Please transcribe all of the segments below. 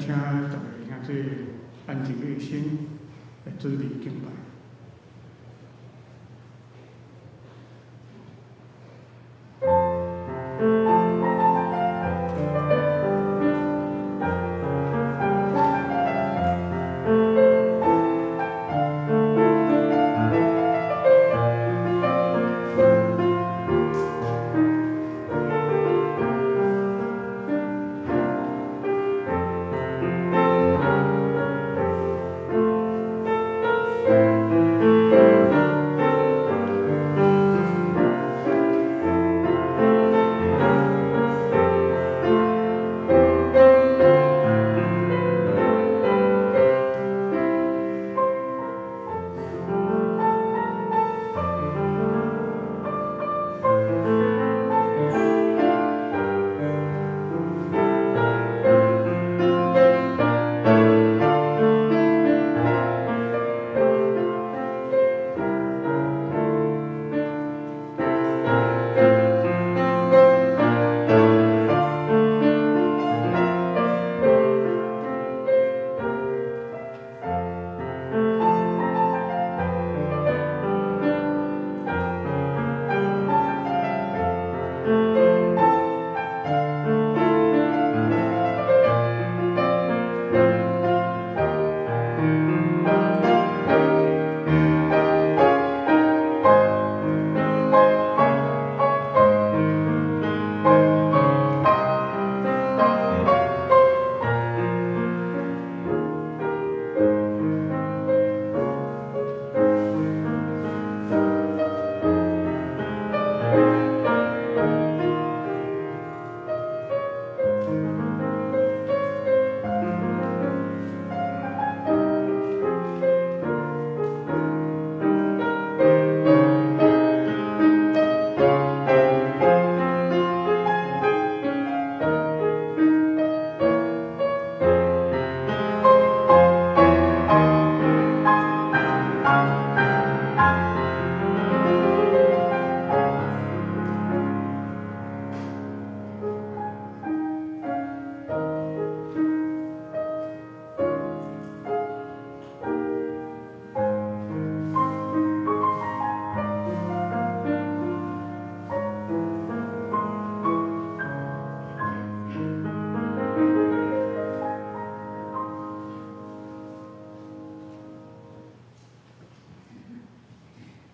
請逐个兄弟安靜的心來準備敬拜。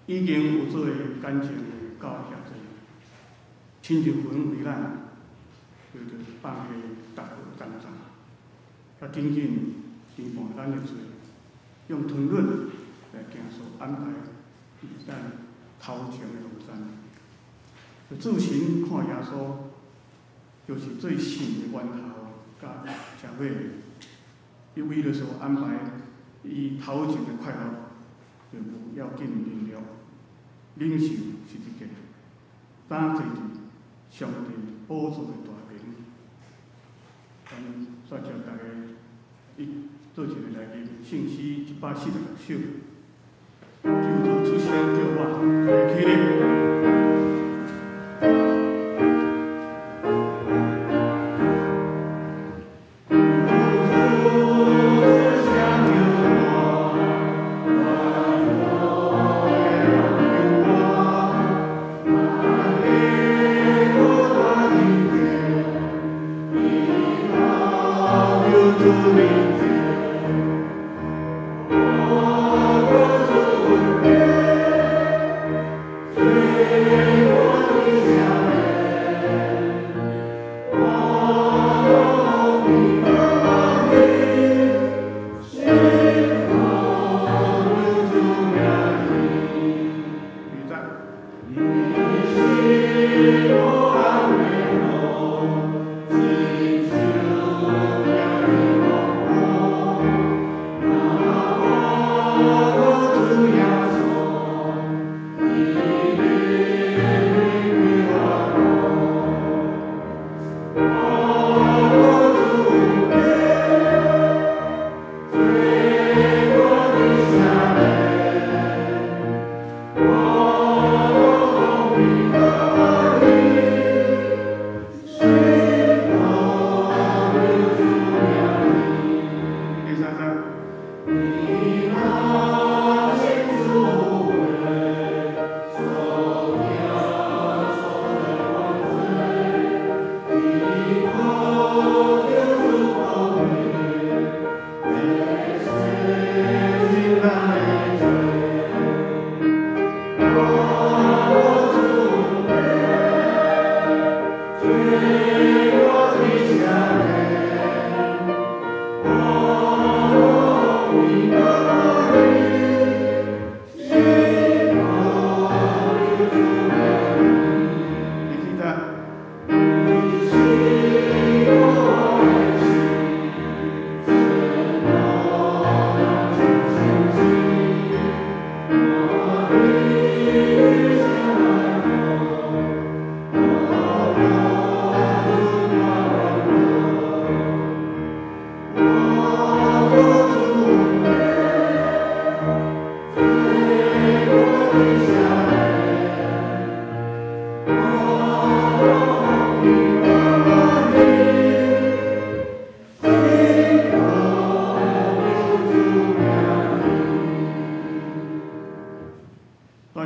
已經有做感情的教遐濟，親像魂為咱，叫做放下逐個擔重，較緊緊擔伴咱的罪，用吞忍來行所安排佇咱頭前的路程。注神看耶穌，就是做信的源頭佮結尾，伊為了所安排伊頭前的快樂，就無要緊忍辱，忍受十字架，擔坐佇上帝寶座的大爿。咱煞叫逐家一做一个來吟聖詩146首，救主出聲叫我，來起立。Oh, 大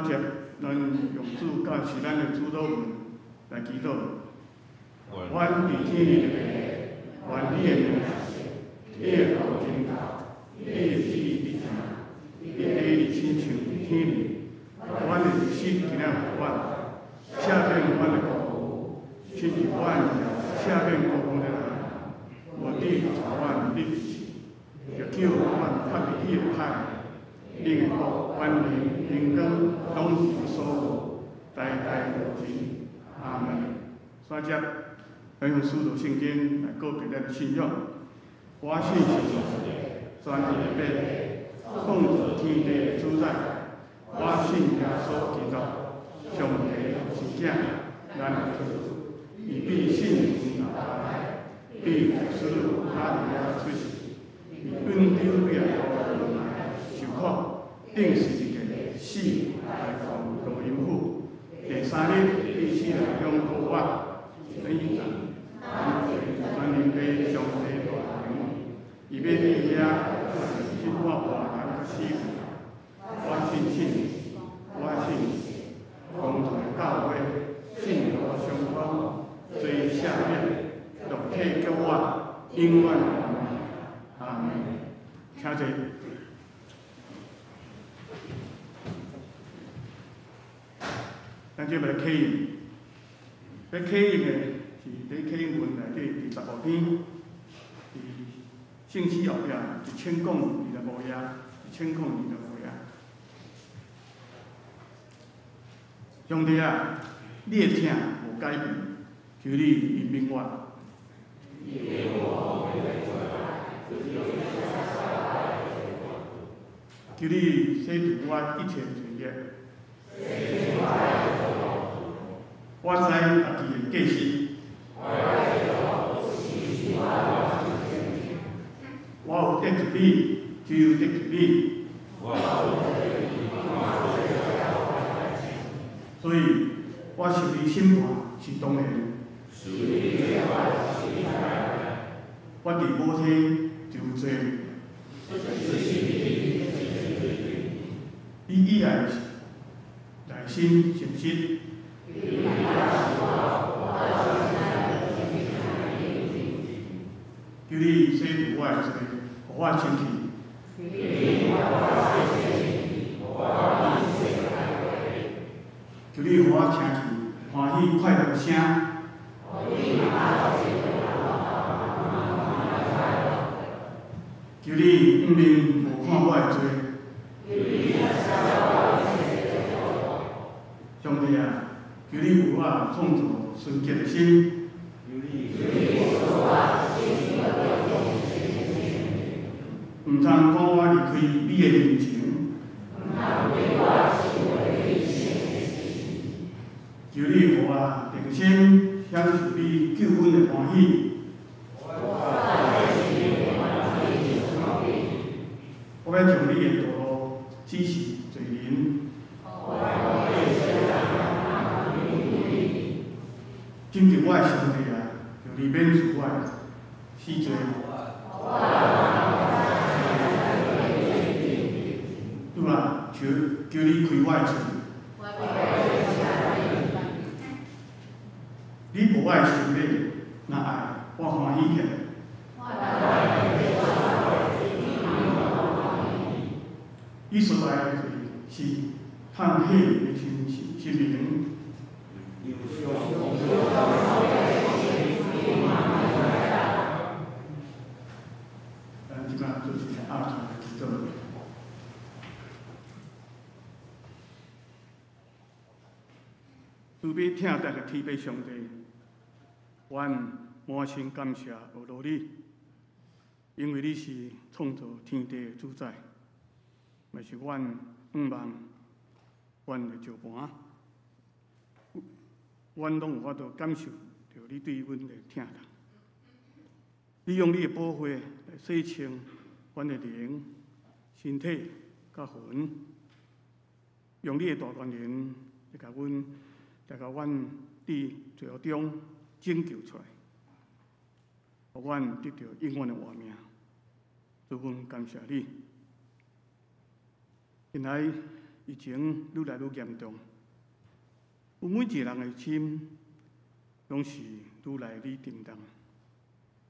家，咱用主教示咱的主禱文來祈禱。阮佇天裡的父，願你的名聖，你的國臨到，你的旨意佇天，佇地裡親像佇天裡。阮的日食今仔予阮，赦免阮的過誤，親像阮赦免過誤的人。無得帶阮入試，著救阮脫離彼个歹。因的國、權能、榮光，攏是你所有，代代無盡。阿門。三節，咱用使徒聖經來告白咱的信仰。我信上帝，全能的父，創造天地的主宰。我信耶穌基督，上帝的獨生子，咱的主。伊比聖靈流來，比大師瑪利亞出世，伊本丟比亞多來受苦，釘十字架死，埋葬落陰府。第三日，比死人中復活，升天，全能父上帝大能，伊欲佇遐審判活人佮死人。我信聖靈，我信公同教會，聖徒相通，罪赦免，肉體復活，永遠活。阿門。請坐。咱這欲來啟應，欲啟應的是佇啟應文內底第15篇，佇聖詩後壁1025頁，1025頁。上帝啊，你的疼無改變，求你憐憫我。求你洗除我一切罪孽。我知家己的過失，我有得罪你，只有得罪你。所以，我受你審判是當然。我佇母體就有罪。你以愛的是內心誠實。求你洗除我的罪，予我清氣。求你予我聽見歡喜快樂的聲。求你毋免無看我的罪。上帝啊，求你為我創造純潔的心。毋通趕我離開你的面前。求你予我重新享受你救恩的歡喜。我欲將你的道路指示罪人。拯救我的上帝啊，求你免除我的死罪。主啊，求你開我的喙。你無愛受禮，若愛我歡喜起來。你所愛的罪是嘆氣的心心靈。咱這擺做一個阿陀的祈禱。慈悲疼惜的天父上帝，阮滿心感謝阿羅你，因為你是創造天地的主宰，嘛是阮向望、阮的石盤。阮攏有法度感受著你對阮的疼痛。你用你的寶血來洗清阮的靈、身體佮魂，用你的大權能來共阮佇罪惡中拯救出來，予阮得著永遠的活命。主，阮感謝你。近來疫情愈來愈嚴重，有每一個人的心攏是愈來愈沉重、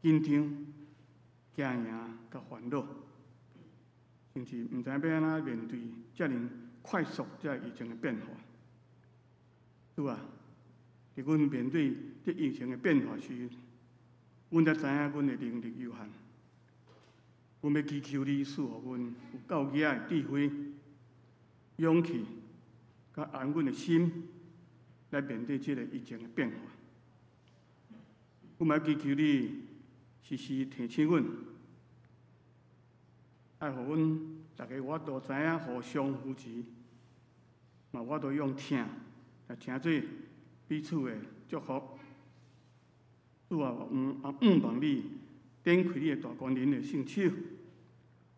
緊張、驚惶佮煩惱，甚至毋知影欲按怎面對遮爾快速這疫情的變化。主啊，佇阮面對這疫情的變化時，阮才知影阮的能力有限。阮欲祈求你賜予阮有夠額的智慧、勇氣，佮安穩的心來面對這个疫情的變化。阮嘛祈求你時時提醒阮，愛予阮逐家有法度知影互相扶持，嘛有法度用疼來成做彼此的祝福。主啊，我仰望你展開你的大權能的聖手，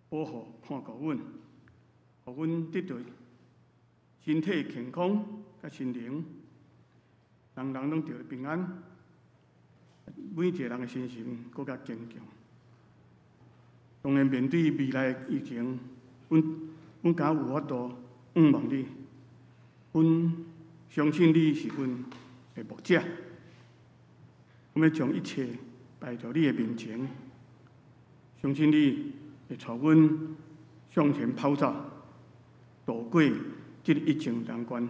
保護看顧阮，予阮得著身體健康佮心靈，人人攏得平安，每一個人的身心閣較堅強。當然面對未來的疫情，阮敢有法度仰望你，阮相信你是阮的牧者，阮欲將一切擺佇你的面前，相信你會帶阮向前跑走，渡過這个疫情難關。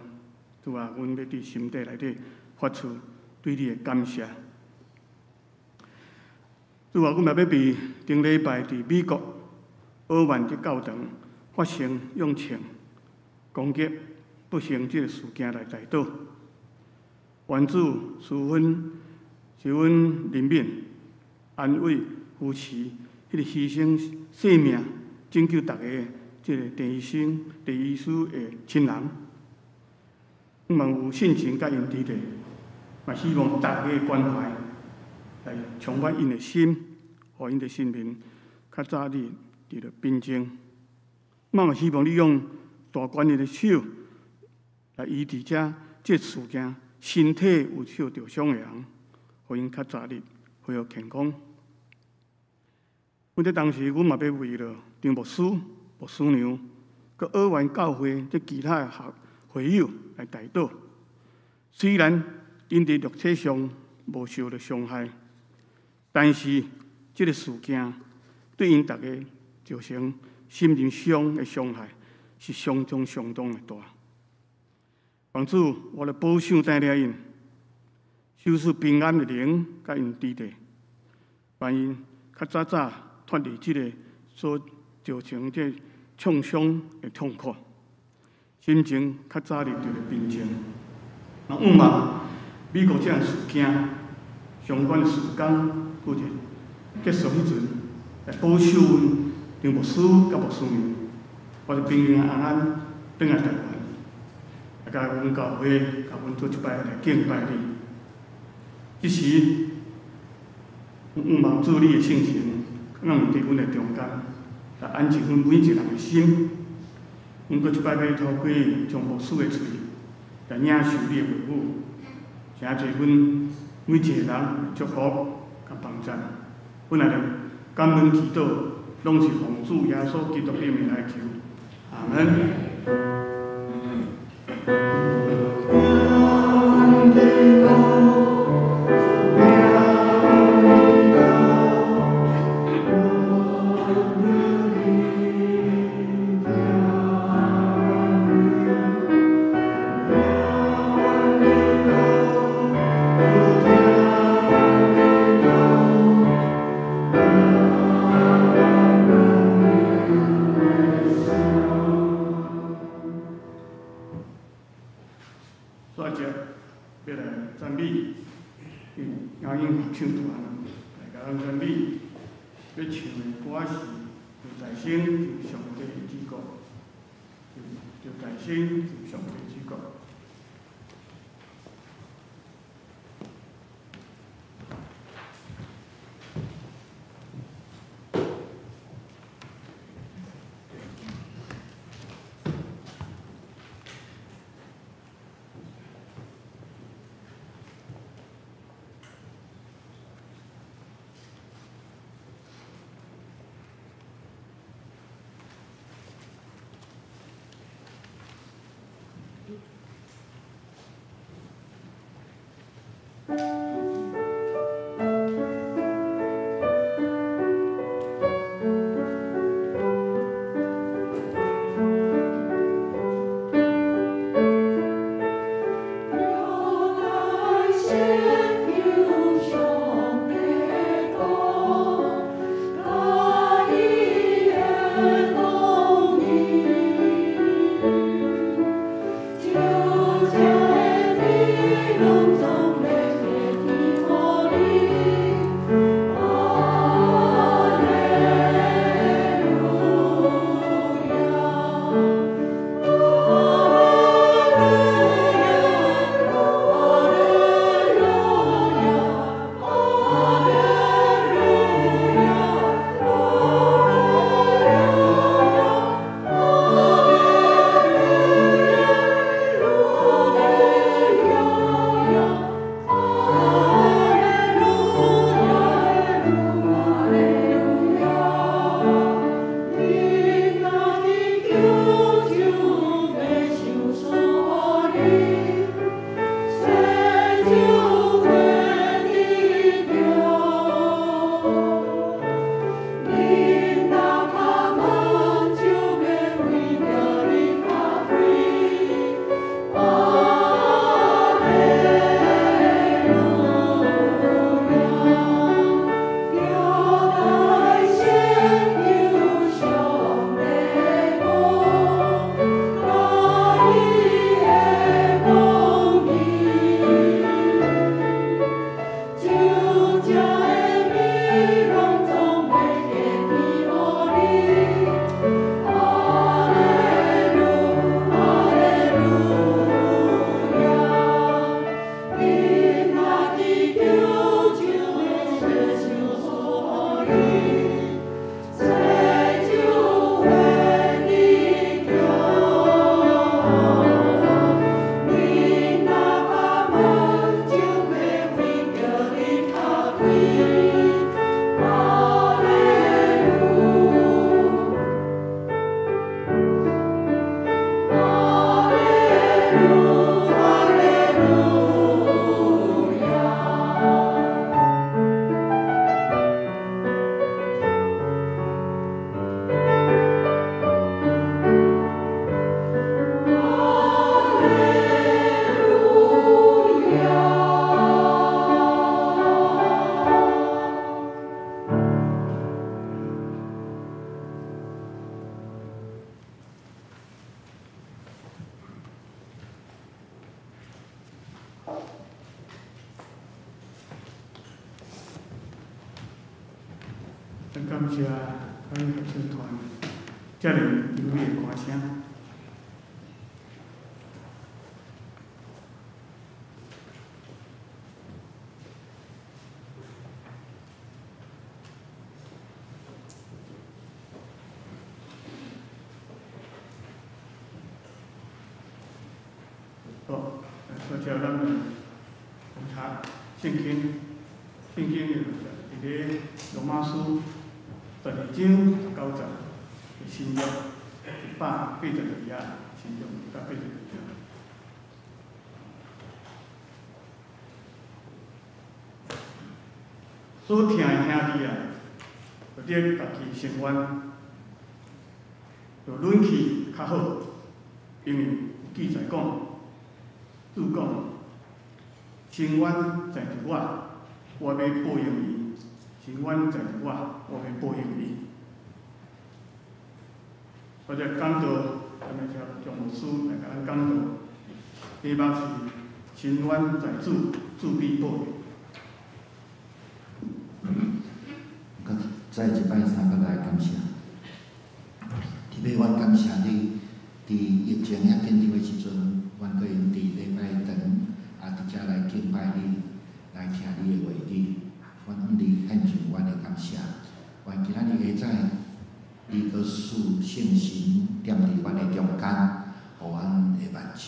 主啊，阮欲佇心底內底發出對你的感謝。主啊，阮嘛欲為頂禮拜佇美國奧萬這教堂發生用槍攻擊不幸這个事件來代禱。願主賜阮賜阮憐憫、安慰、扶持彼个犧牲性命拯救逐家的這个鄭醫生、鄭醫師的親人。阮嘛有信心佮𪜶佇咧，嘛希望逐家的關懷來充滿𪜶的心，予𪜶的心靈較早日得著平靜。嘛嘛希望你用大權能的手來醫治這這事件身體有受著傷的人，予𪜶較早日恢復健康。阮這當時，阮嘛欲為著張牧師、牧師娘，佮奧萬教會這其他的學會友來代禱。雖然𪜶佇肉體上無受著傷害，但是這个事件對𪜶逐家造成心靈上的傷害是相當相當的大。願主，我來保守帶領𪜶，賞賜平安的靈，佮𪜶佇咧，願𪜶較早早脫離這个所造成這創傷的痛苦，心情較早日得著平靜。若仰望美國這項事件相關的事工，拄著結束彼陣，來保守阮張牧師佮牧師娘，我就平平安安轉來台灣，來共阮教會，共阮做一擺來敬拜你。這時，阮仰望主你的聖神，暗佇阮的中間，來安靜阮每一個人的心。阮閣一擺欲透過張牧師的喙，來領受你的話語，誠濟阮每一個人的祝福佮幫贊。阮來感恩祈禱，攏是奉主耶穌基督的名來求，阿門。煞接欲來讚美，雅音合唱團來共咱讚美，欲唱的歌是《求大聲求上帝之國》，求大聲求上帝之國。真感謝咱合唱團遮爾優美的歌聲。好，首先咱來讀聖經，聖經的佇咧羅馬書12章19節，新約182頁，新約182頁。所疼的兄弟啊，著得家己伸冤，著忍氣較好，因為有記載講，主講，伸冤在佇我，我欲報應伊；伸冤在佇我，我欲報應伊。或者講道，咱來請張牧師來共咱講道，題目是伸冤在主，主必報應。閣再一擺三個來感謝，特別阮感謝你，佇疫情遐緊張的時陣，阮閣會用佇禮拜堂啊，佇遮來敬拜你，來聽你的話語，阮向你獻上阮的感謝。願今仔日下早，你閣賜聖神踮佇阮的中間，予阮的目睭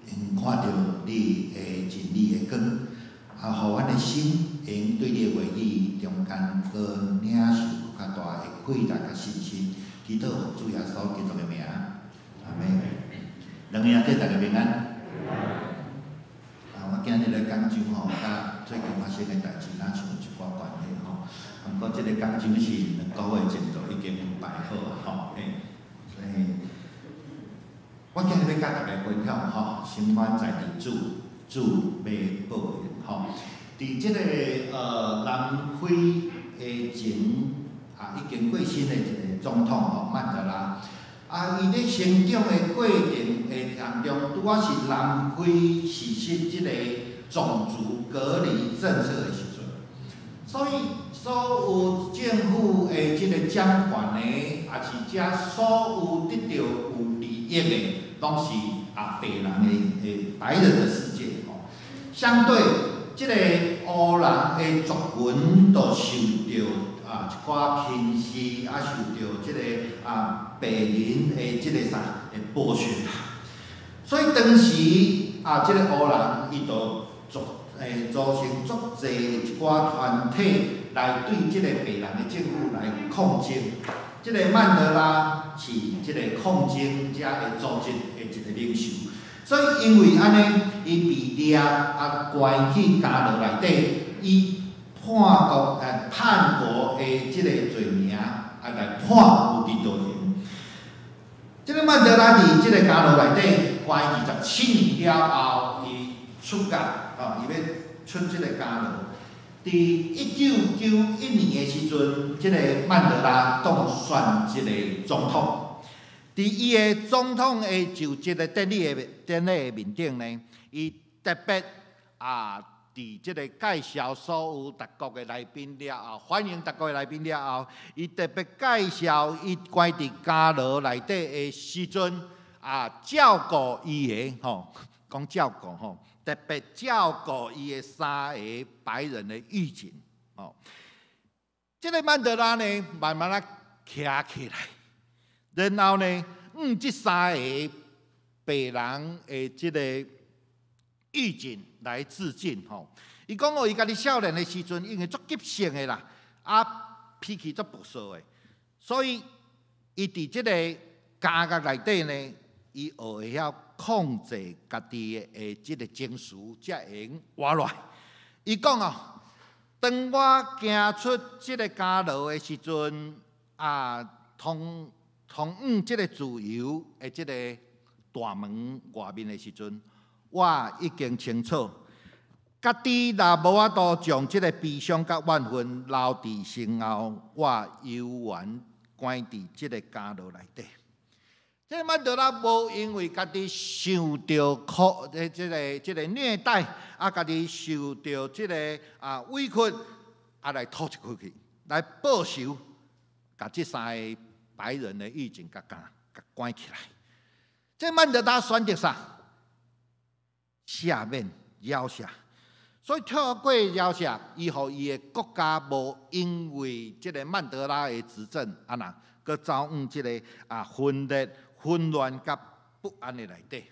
會用看著你的真理的光，啊，予阮的心會用對你的話語中間閣領受閣較大的氣力佮信心。祈禱奉主耶穌基督的名，阿們。兩个兄弟大家平安。啊，我今日來講章吼，佮最近發生的代誌，若像有一寡關係吼。毋過這個講章是2個月前就已經排好啊吼。嘿，所以，我今日欲佮大家分享吼，伸冤在佇主，主欲報應吼。佇這個南非的前啊已經過身的一個總統吼曼德拉，啊，伊咧成長的過程的當中，拄仔是南非實施這個種族隔離政策的時陣，所以所有政府的這個掌權的，也是遮所有得著有利益的，攏是啊白人的白人的世界吼。相對這個黑人的族群，就受著啊一寡輕視，啊受著這個啊白人的這個啥的剝削。所以當時啊，這個黑人伊就組成足濟一寡團體來對這個白人的政府來抗爭。這個曼德拉是這個抗爭者的組織的一個領袖。所以因為按呢，伊被掠啊關去監牢內底，以叛國叛國的這個罪名啊來判有期徒刑。這個曼德拉佇這個監牢內底關27年了後，伊出獄，吼，伊欲出這個監牢。佇1991年的時陣，這個曼德拉當選這個總統。佇伊的總統的就職的典禮的面頂呢，伊特別啊，佇這個介紹所有逐國的來賓了後，歡迎逐國的來賓了後，伊特別介紹伊關佇監牢內底的時陣啊，照顧伊的吼，講照顧吼，特別照顧伊的三個白人的獄警吼。這個曼德拉呢，慢慢仔徛起來。然後呢，向這三個白人的這個獄警來致敬吼。伊講哦，伊家己少年的時陣，因為足急性的啦，啊脾氣足暴躁的，所以伊佇這個監獄內底呢，伊學會曉控制家己的這個情緒，才會用活落來。伊講哦，當我行出這個監牢的時陣，啊，通往這個自由的這個大門外面的時陣，我已經清楚，家己若無法度將這個悲傷佮怨恨留佇身後，我猶原關佇這個監牢內底。這個曼德拉無因為家己受著苦，這個虐待，啊，家己受著這個啊委屈，啊來吐一口氣，來報仇。共這三个白人的獄警共共共關起來。這曼德拉選擇啥？赦免饒赦。所以透過饒赦，伊予伊的國家無因為這个曼德拉的執政，啊若閣走向這个分裂、混亂佮不安的內底。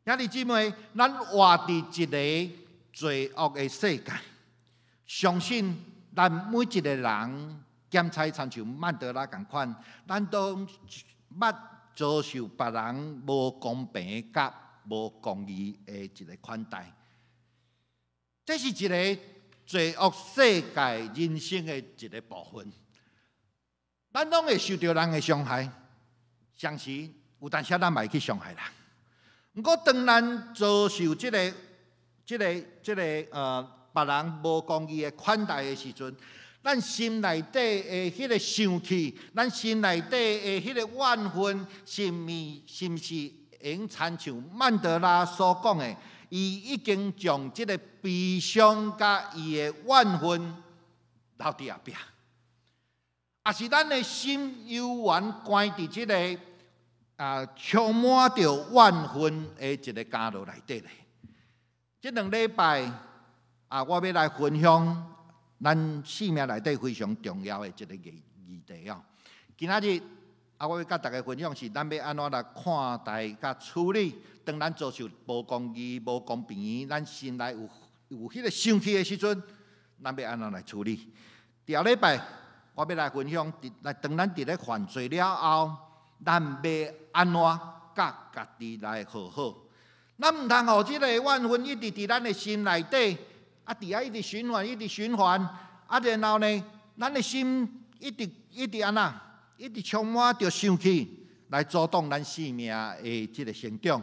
兄弟姊妹，咱活佇一个罪惡的世界，相信咱每一个人檢採親像曼德拉仝款，咱都捌遭受別人無公平佮無公義的一个款待。這是一个罪惡世界人生的一个部分。咱攏會受著人的傷害，同時有當時咱嘛會去傷害人。毋過，當咱遭受這个別人無公義的款待的時陣，咱心內底的彼个生氣，咱心內底的彼個怨恨，是毋是會用親像曼德拉所講的？伊已經將這个悲傷佮伊的怨恨留佇後壁，抑是咱的心猶原關佇這个充滿著怨恨的一个監牢內底咧？這兩禮拜啊，我欲來分享咱生命內底非常重要的一个議題哦。今仔日啊，我欲佮大家分享是，咱欲按怎來看待佮處理，當咱遭受無公義、無公平，咱心內有彼个生氣的時陣，咱欲按怎來處理？後禮拜我欲來分享，佇當咱佇咧犯罪了後，咱欲按怎佮家己來和好？咱毋通予這个怨恨一直佇咱的心內底，啊，佇遐一直循環，一直循環，啊，然後呢，咱的心一直一直按怎，一直充滿著生氣來阻擋咱生命的這个成長。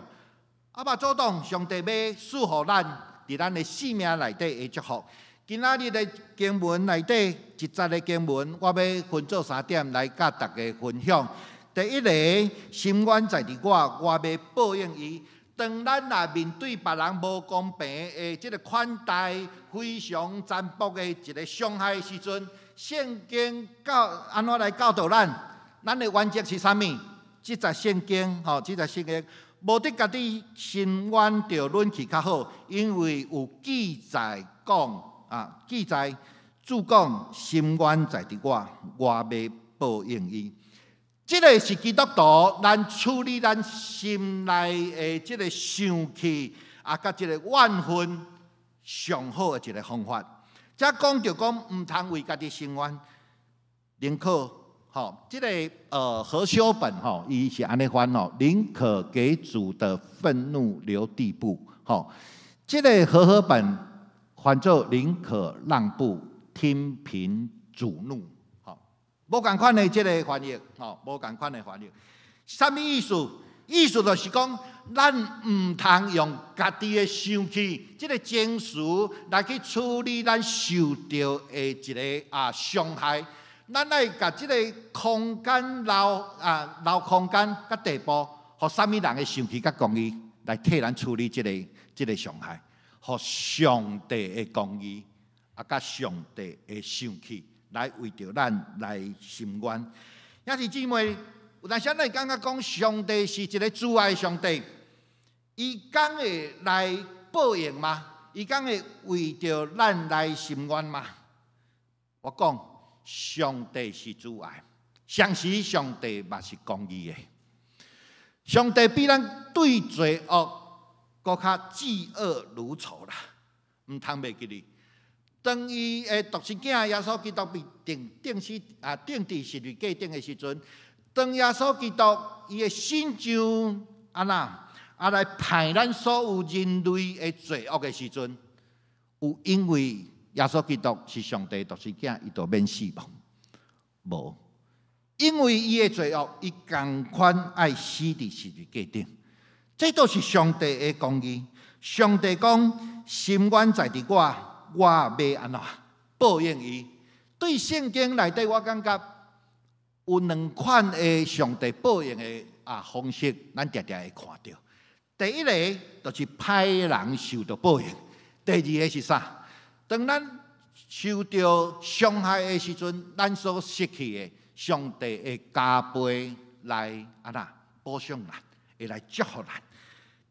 啊，嘛阻擋上帝欲賜予咱佇咱的生命內底的祝福。今仔日的經文內底一節的經文，我欲分做三點來佮大家分享。第一个，深淵在佇我，我欲報應伊。當咱若面對別人無公平的這个款待，非常殘暴的一个傷害的時陣，聖經教按怎來教導咱？咱的原則是啥物？這節聖經，吼，這節聖經無得家己伸冤著忍氣較好，因為有記載講啊，記載主講深淵在佇我，我欲報應伊。這个是基督徒，咱處理咱心內的這个生氣啊，佮這个怨恨上好的一个方法。這講著講，毋通為家己伸冤，寧可吼，這个和修本吼，伊是按呢翻吼，寧可給主的憤怒留地步，吼，這个和合本翻做寧可讓步，聽憑主怒。無仝款的這个翻譯，吼，無仝款的翻譯，啥物意思？意思就是講，咱毋通用家己的生氣，這个情緒來去處理咱受著的一个傷害。咱愛共這个空間留空間佮地步，予啥物人的生氣佮公義來替咱處理這个傷害，予上帝的公義啊，佮上帝的生氣來為著咱來伸冤。兄弟姊妹，有當時咱會感覺講，上帝是一个慈愛上帝，伊敢會來報應嗎？伊敢會為著咱來伸冤嗎？我講，上帝是慈愛，同時上帝嘛是公義的。上帝比咱對罪惡閣較嫉惡如仇啦，毋通袂記得。當伊的獨生囝耶穌基督被釘死啊，釘佇十字架頂的時陣，當耶穌基督伊的身上按怎來判咱所有人類的罪惡的時陣，有因為耶穌基督是上帝獨生囝，伊就免死無？無，因為伊的罪惡，伊仝款愛死佇十字架頂。這都是上帝的公義。上帝講：深淵在佇我，我欲按怎報應伊。對聖經內底，我感覺有兩款的上帝報應的方式，咱定定會看著。第一个就是歹人受著報應，第二个是啥？當咱受著傷害的時陣，咱所失去的上帝會加倍來按怎保賞咱，會來祝福咱。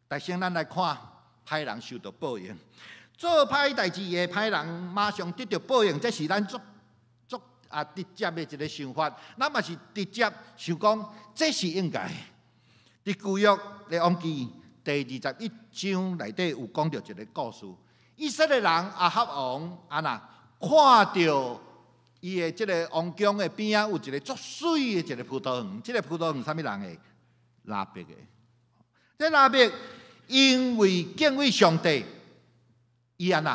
但先咱來看歹人受著報應，做歹代志的歹人馬上得著報應，這是咱足足啊直接的一个想法。咱嘛是直接想講，這是應該。佇舊約列王紀第二十一章內底有講著一个故事。以色列人亞哈王按怎看著伊的這个王宮的邊仔有一个足媠的一个葡萄園，這个葡萄園啥物人的？拿伯的。這拿伯因為敬畏上帝，伊按怎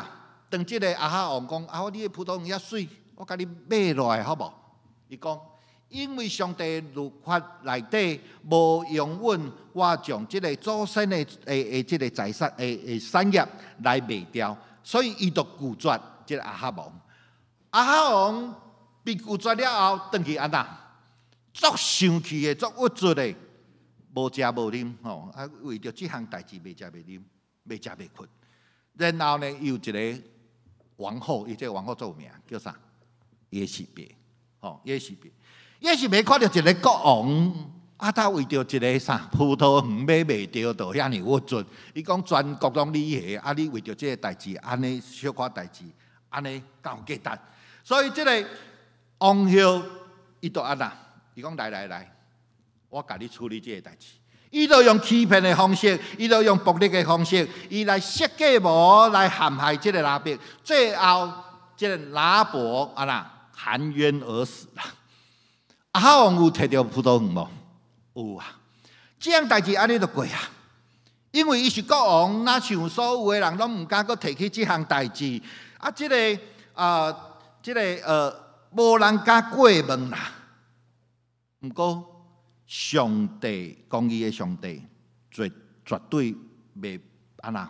當這个亞哈王講：啊，你的葡萄園遐媠，我共你買落來好無？伊講：因為上帝律法內底無容允我將這个祖先的這个財產的產業來賣掉，所以伊就拒絕這个亞哈王。亞哈王被拒絕了後，轉去按怎？足生氣的，足鬱卒的，無食無啉吼，啊，為著這項代誌袂食袂啉，袂食袂睏。然後呢，有一个王后，伊這个王后足有名，叫啥？耶洗別，吼，耶洗別。耶洗別看著一个國王，啊，他為著一个啥葡萄園欲賣著，就遐爾鬱卒。伊講全國攏你的，啊，你為著這个代誌，按呢小可代誌，按呢敢有價值？所以這个王后伊就按怎？伊講來來來，我共你處理這个代誌。伊就用欺騙的方式，伊就用暴力的方式，伊來設計謀來陷害這个拿伯。最後，這个拿伯按怎含冤而死啦。亞哈王有提著葡萄園無？有啊。這項代誌按呢就過啊。因為伊是國王，若像所有的人攏毋敢閣提起這項代誌。啊，這个啊，這个無人敢過問啦。毋過，上帝公義的上帝，絕絕對袂按怎，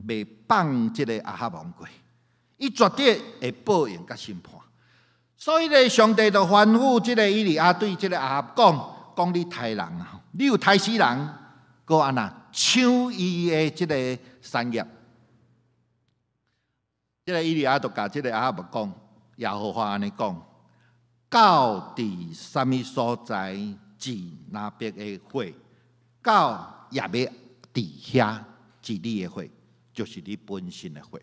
袂放這个亞哈王過，伊絕對會報應佮審判。所以咧，上帝就吩咐這个以利亞對這个亞哈講：講你刣人啊，你有刣死人，閣按怎搶伊的這个產業。這个以利亞就共這个亞哈講：耶和華按呢講，到佇啥物所在治拿伯的血，狗也欲佇遐治你的血，就是你本身的血。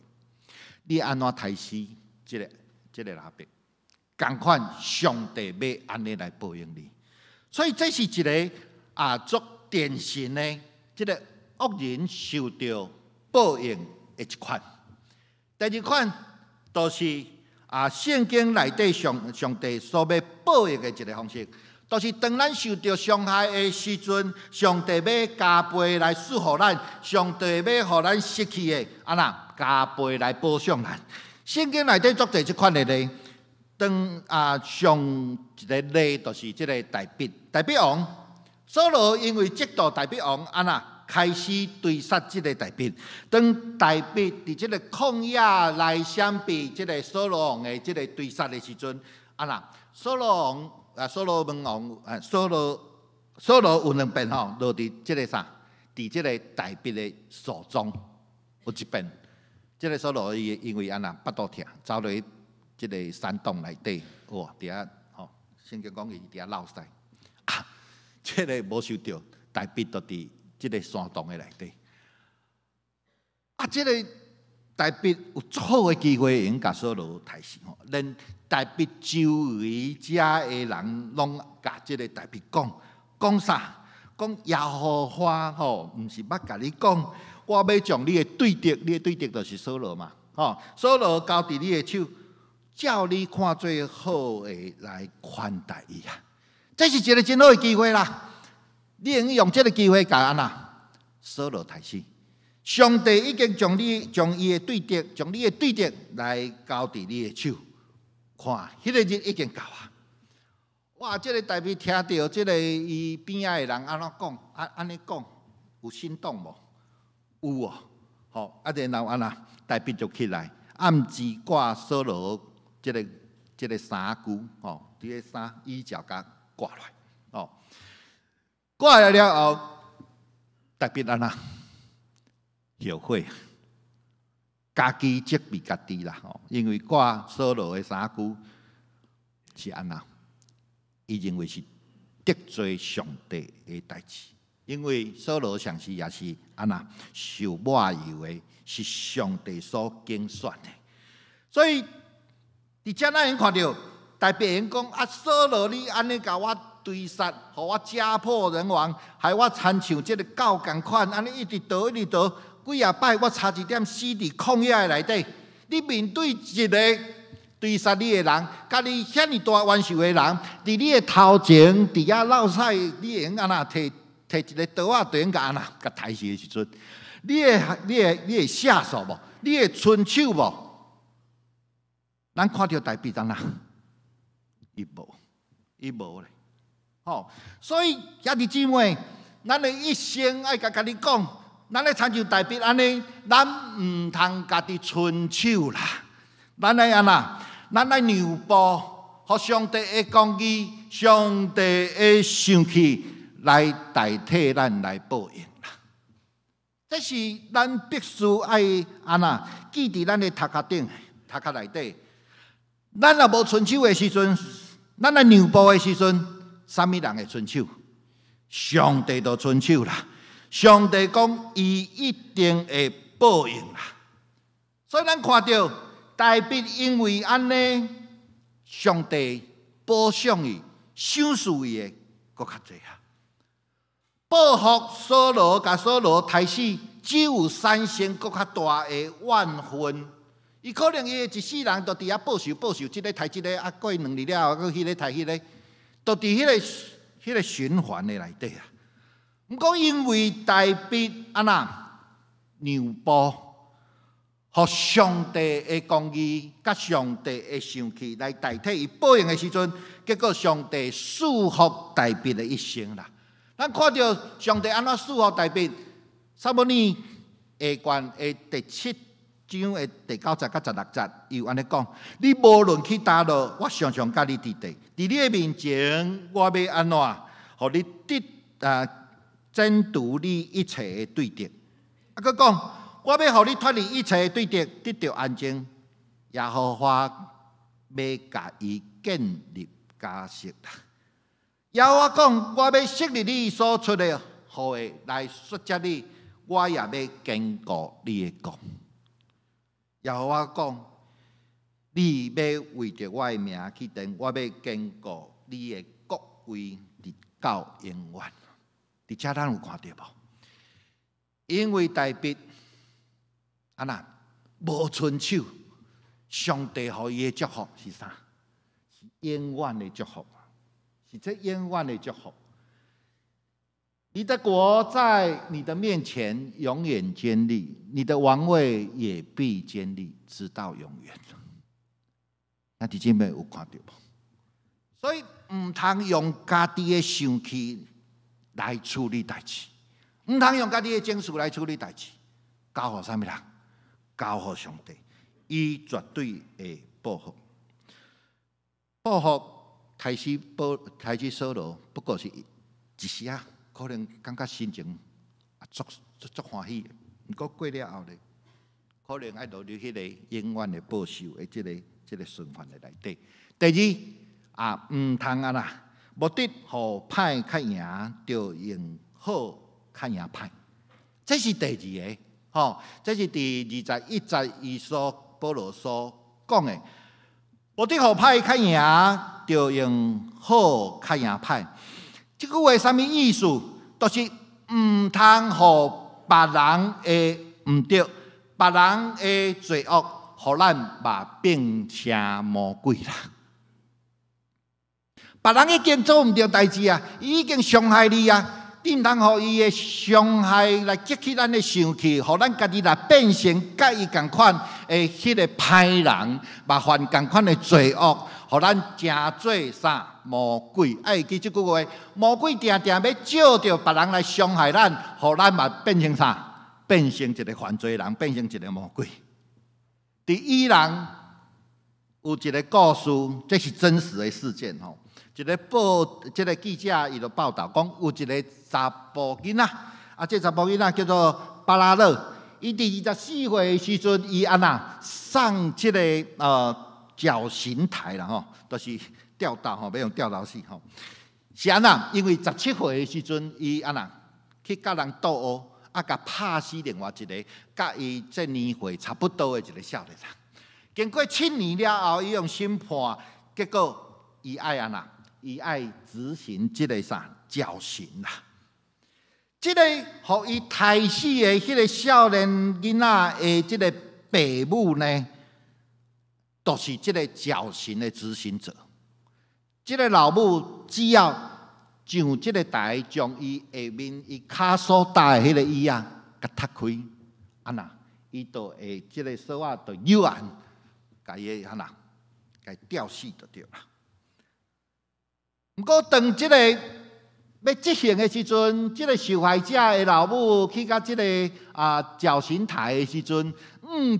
你按怎刣死這个拿伯？仝款上帝欲按呢來報應你。所以這是一个啊足典型的這个惡人受著報應的一款。第二款，就是啊聖經內底上帝所欲報應的一个方式，就是當咱受著傷害的時陣，上帝欲加倍來賜予咱，上帝欲予咱失去的，按怎加倍來補償咱。聖經內底足濟這款的例，當啊上一个例就是這个大衛，大衛王，掃羅因為嫉妒大衛王，按怎開始追殺這个大衛。當大衛佇這个曠野來閃避這个掃羅王的這个追殺的時陣，按怎掃羅王啊，所羅門王啊，掃羅有兩遍吼，落佇這个啥？佇這个大衛的手中有一遍，這个掃羅伊因為按怎腹肚疼，走入去這个山洞內底，哇，佇遐吼，聖經講伊佇遐落屎，啊，這个無想著，大衛就佇這个山洞的內底，啊，這个大衛有足好的機會，會用共掃羅刣死吼，連大衛周圍遮的人攏共這个大衛講，講啥？講耶和華吼，毋是捌共你講，我欲將你的對敵，你的對敵就是掃羅嘛，吼，掃羅交佇你的手，照你看做好的來寬待伊啊！這是一个真好的機會啦！你會用用這个機會共按怎掃羅刣死。上帝已經將你將伊的對敵，將你的對敵來交佇你的手，看，彼个日已經到啊！哇！這个大衛聽著這个伊邊仔的人按怎講，按呢講，有心動無？有哦，吼！啊，然後按怎，大衛就起來，暗時掛掃羅這个衫褲，吼，佇个衫衣角共割落來，吼，割來了後，大衛按怎後悔，家己責備家己啦，吼，因為割掃羅的衫褲是按怎？伊認為是得罪上帝的代誌，因為掃羅上時也是按怎受抹油的，是上帝所揀選的，所以佇遮咱會看著大衛會講啊，掃羅你按呢共我追殺，予我家破人亡，害我親像這个狗仝款，按呢一直逃一直逃，幾仔擺我差一點死佇曠野的內底。你面對一个追殺你的人，佮你遐爾大冤仇的人，佇你的頭前，佇遐落屎，你會用按怎提提一个刀仔，就用共按怎共刣死的時陣，你會下手無？你會伸手無？咱看著大衛按怎？伊無，伊無咧。吼，所以兄弟姊妹，咱的一生愛共家己講，咱咧親像大衛按呢，咱毋通家己伸手啦。咱愛按怎？咱愛讓步，予上帝的公義、上帝的生氣來代替咱來報應啦。這是咱必須愛按怎記佇咱的頭殼頂、頭殼內底。咱若無伸手的時陣，咱來讓步的時陣，啥物人會伸手？上帝就伸手啦。上帝講，伊一定會報應啦。所以咱看著大衛因為按呢，上帝保賞伊、賞賜伊的，閣較濟啊。報復掃羅，共掃羅刣死，只有產生閣較大的怨恨。伊可能伊的一世人都佇遐報仇報仇，這个刣這个，啊過2日了後，閣彼个刣彼个，都佇彼个循環的內底啊。毋過因為大衛按怎讓步，予上帝的公義佮上帝的生氣來代替伊報應的時陣，結果上帝賜福大衛的一生啦。咱看著上帝按怎賜福大衛，撒母耳下卷的第七章的第九節佮16節，伊有按呢講：你無論去佗落，我常常佮你佇地，佇你的面前，我欲按怎，予你得啊，剪除你一切的對敵。啊，閣講，我欲予你脫離一切的對敵，得著安靜。耶和華欲共伊建立家室。耶和華講，我欲昔日你所出的禍的來恤接你，我也欲堅固你的國。耶和華講，你欲為著我的名起殿，我欲堅固你的國位，直到永遠。佇遮咱有看著無？因為大衛按怎無伸手，上帝予伊的祝福是啥？是永遠的祝福，是這永遠的祝福。你的國在你的面前永遠堅立，你的王位也必堅立，直到永遠。兄弟姊妹有看著無？所以毋通用家己的生氣來處理代誌，毋通用家己的情緒來處理代誌，交予啥物人？交予上帝，伊絕對會報復。報復刣死報刣死掃羅，不過是一時仔，可能感覺心情啊足足足歡喜。毋過過了後咧，可能愛落入彼个永遠的報仇的這个循環的內底。第二啊，毋通按怎，目的予歹較贏，就用好較贏歹。這是第二个，吼，這是佇21節伊所保羅所講的。目的予歹較贏，就用好較贏歹。這句話啥物意思？就是毋通予別人的毋對，別人的罪惡，予咱嘛變成魔鬼啦。別人已經做毋對代誌啊，伊已經傷害你啊，你毋通予伊的傷害來激起咱的生氣，予咱家己來變成佮伊仝款的彼个歹人，嘛犯仝款的罪惡，予咱成做啥魔鬼？愛會記這句話，魔鬼定定欲藉著別人來傷害咱，予咱嘛變成啥？變成一个犯罪人，變成一个魔鬼。佇伊朗有一个故事，這是真實的事件吼。一个報，這个記者伊就報導講，有一个查埔囡仔，啊，這查埔囡仔叫做巴拉勒。伊佇24歲的時陣，伊按怎上這个絞刑台啦吼，就是吊刀吼，欲用吊刀死吼。是按怎？因為17歲的時陣，伊按怎去佮人鬥毆，啊，共拍死另外一个佮伊這年歲差不多的一個少年人。經過7年了後，伊用審判，結果伊愛按怎？伊愛執行這個啥絞刑啦。這個予伊刣死的彼個少年囡仔的這個爸母呢，就是這個絞刑的執行者。這個老母只要上這個台，將伊下面伊跤所搭的彼個椅仔共踢開，按怎，伊就會這個索仔就扭按，共伊按怎，共伊吊死就對啦。毋過當這個欲執行的時陣，這個受害者的老母去到這個絞刑台的時陣，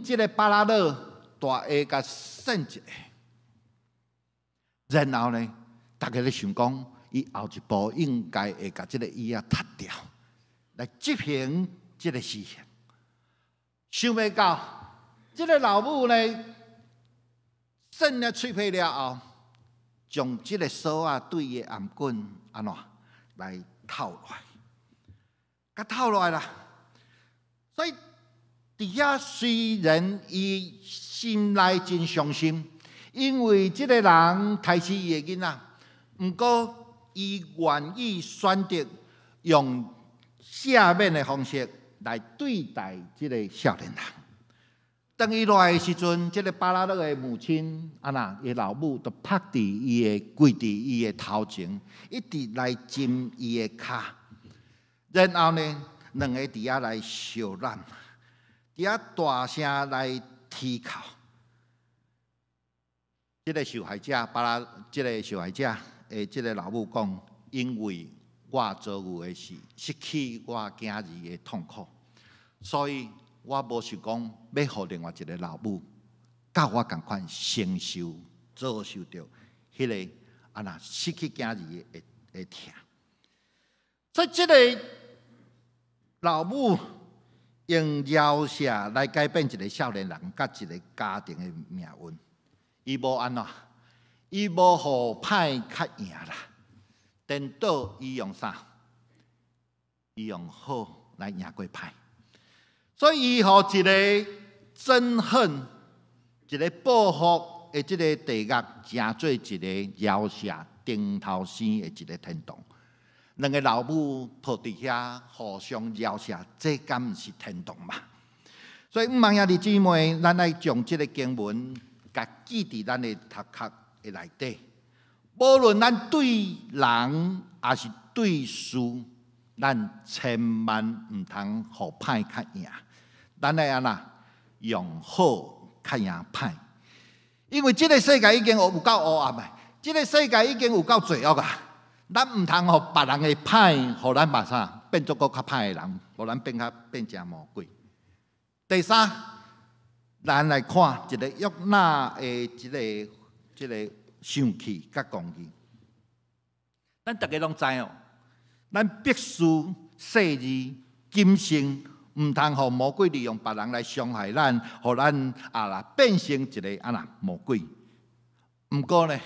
這個巴拉樂大下共扇一下，然後呢，大家咧想講，伊後一步應該會共這個椅仔踢掉，來執行這個死刑。想袂到，這個老母呢，扇了喙皮了後，將這個索仔對伊的頷頸按怎來套落來，共套落來啦。所以佇遐雖然伊心內真傷心，因為這個人刣死伊的囡仔，毋過伊願意選擇用赦免的方式來對待這個少年人。當伊落來的時陣，這個巴拉樂的母親按怎，伊老母就趴佇伊的跪佇伊的頭前，一直來斟伊的跤。然後呢，兩个佇遐來相攬，佇遐大聲來啼哭。這個受害者巴拉，這個受害者的這個老母講：因為我遭遇的是失去我囝兒的痛苦，所以我無想講欲予另外一個老母，佮我仝款承受遭受著彼個按怎失去囝兒的疼。所以這個老母用饒赦來改變一個少年人佮一個家庭的命運。伊無按怎，伊無予歹較贏啦。顛倒伊用啥？伊用好來贏過歹。所以伊予一個憎恨、一個報復的這個地獄，成做一個饒赦頂頭生的一個天堂。兩个老母抱佇遐互相饒赦，這敢毋是天堂嗎？所以，毋茫兄弟姊妹，咱愛將這个經文，共記佇咱的頭殼的內底。無論咱對人抑是對事，咱千萬毋通予歹較贏。咱愛按怎用好較贏歹？因為這个世界已經有夠黑暗的，這个世界已經有夠罪惡啊！咱毋通予別人的歹，予咱嘛啥變做閣較歹的人，予咱變較變成魔鬼。第三，咱來看一個約拿的這个生氣佮公義。咱逐家攏知哦，咱必須細膩謹慎，毋通予魔鬼利用別人來傷害咱，予咱啊啦變成一个按怎魔鬼。毋過呢，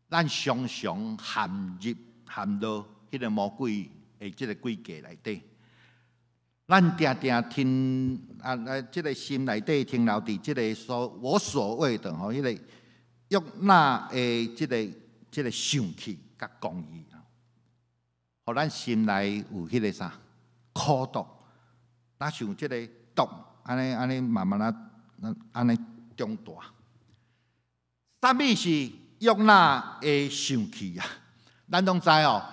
咱常常陷入彼个魔鬼的這个詭計內底。咱定定停啊啊！這个心內底停留佇這个我所謂的吼，彼个約拿的這个生氣佮公義，予咱心內有彼个啥苦毒，若像這个毒按呢按呢慢慢仔按呢長大。啥物是約拿的生氣啊？咱攏知哦，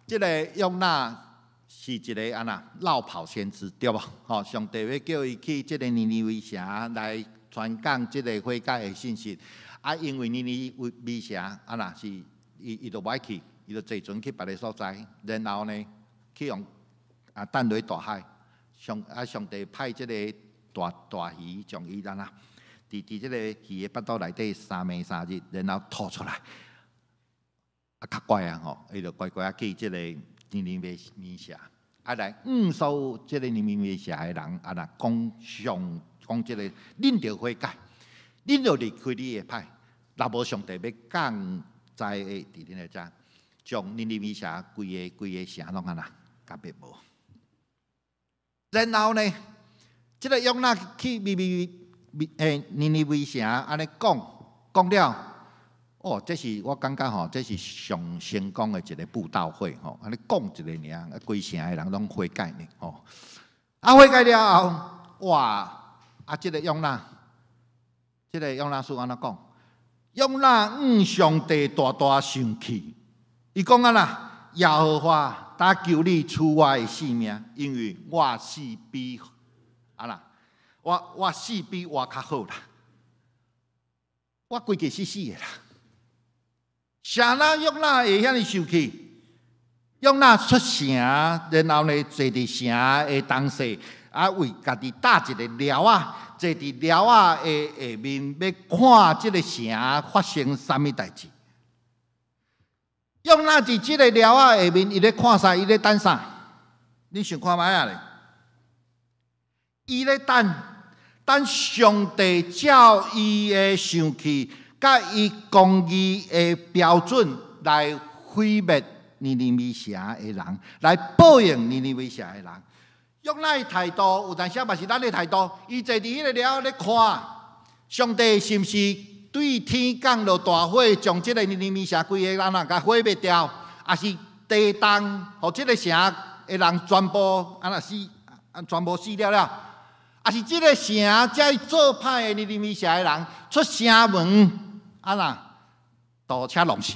這个約拿是一个按怎落跑先知，對無？吼，上帝欲叫伊去這个尼尼微城來傳講這个悔改的信息。啊，因為尼尼微城按怎是伊就無愛去，伊就坐船去別个所在，然後呢去予擲落大海。上帝派這个大大魚將伊按怎佇這个魚的腹肚內底3暝3日，然後吐出來。啊，較乖啊吼，伊就乖乖仔去這个尼尼微城，啊來向所有這个尼尼微城的人，按怎講上講這个，恁著悔改，恁著離開你的歹，若無上帝欲降災會佇恁的遮，將尼尼微城規个規个城攏按怎共滅無。然後呢，這个約拿去尼尼微尼尼微城按呢講講了，哦，這是我感覺吼，這是上成功的一个布道會吼，按呢講一个爾，規城的人攏悔改呢吼。啊，悔改了後，哇！啊，這个約拿，這个約拿書按怎講？約拿向上帝大大生氣，伊講按怎？耶和華，焦求你取我的性命，因為我死比按怎，我死比活較好啦，我規個死死的啦。啥人約拿會遐爾生氣？約拿出城，然後呢，坐佇城的東西，啊，為家己搭一个寮仔，坐佇寮仔的下面，欲看這个城發生啥物代誌。約拿佇這个寮仔下面，伊咧看啥？伊咧等啥？你想看覓仔咧？伊咧等，等上帝照伊的生氣，佮伊公義的標準來毀滅尼尼微城的人，來報應尼尼微城的人。約拿的態度，有當時嘛是咱的態度。伊坐佇彼个寮咧看，上帝是毋是對天降落大火，將這个尼尼微城規个人啊共毀滅掉，抑是地動，予這个城的人全部按怎死，全部死了了，抑是這个城遮做歹的尼尼微城的人出城門，按怎堵車弄死？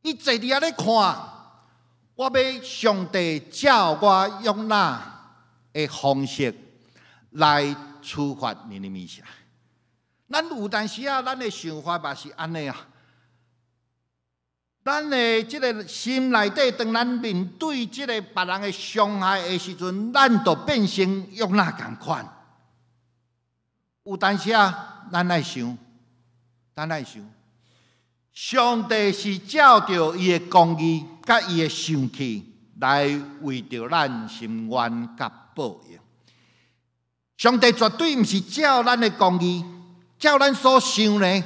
伊坐佇遐咧看。我欲上帝照我約拿的方式來處罰尼尼微城。咱有當時啊，咱的想法嘛是按呢啊。咱的這个心內底，當咱面對這个別人的傷害的時陣，咱就變成約拿仝款。有當時啊，咱愛想，咱愛想，上帝是照著伊的公義佮伊的生氣來為著咱伸冤佮報應。上帝絕對毋是照咱的公義，照咱所想的。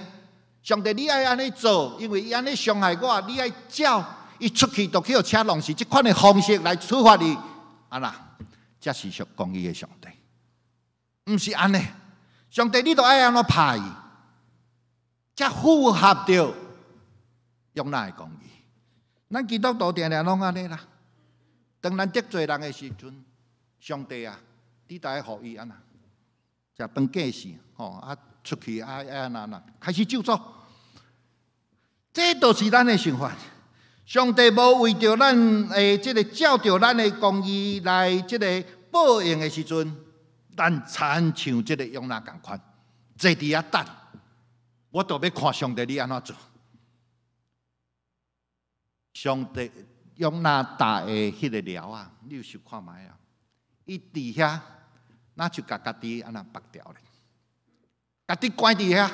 上帝，你愛按呢做，因為伊按呢傷害我，你愛照伊出去就去予車弄死，這款的方式來處罰伊。按怎，這是屬公義的上帝，毋是按呢。上帝，你著愛按怎拍伊，才符合著約拿的公義。咱基督徒定定攏按呢啦。當咱得罪人的時陣，上帝啊，你著愛予伊按怎，食飯過世吼啊，出去啊啊按怎按怎，開始咒詛。這就是咱的想法。上帝無為著咱的這个照著咱的公義來這个報應的時陣，咱親像這个約拿仝款，坐佇遐等，我著欲看上帝你按怎做。上帝約拿搭的彼个寮仔，你有想看覓啊？伊佇遐，若就共家己按怎縛牢咧，家己關佇遐。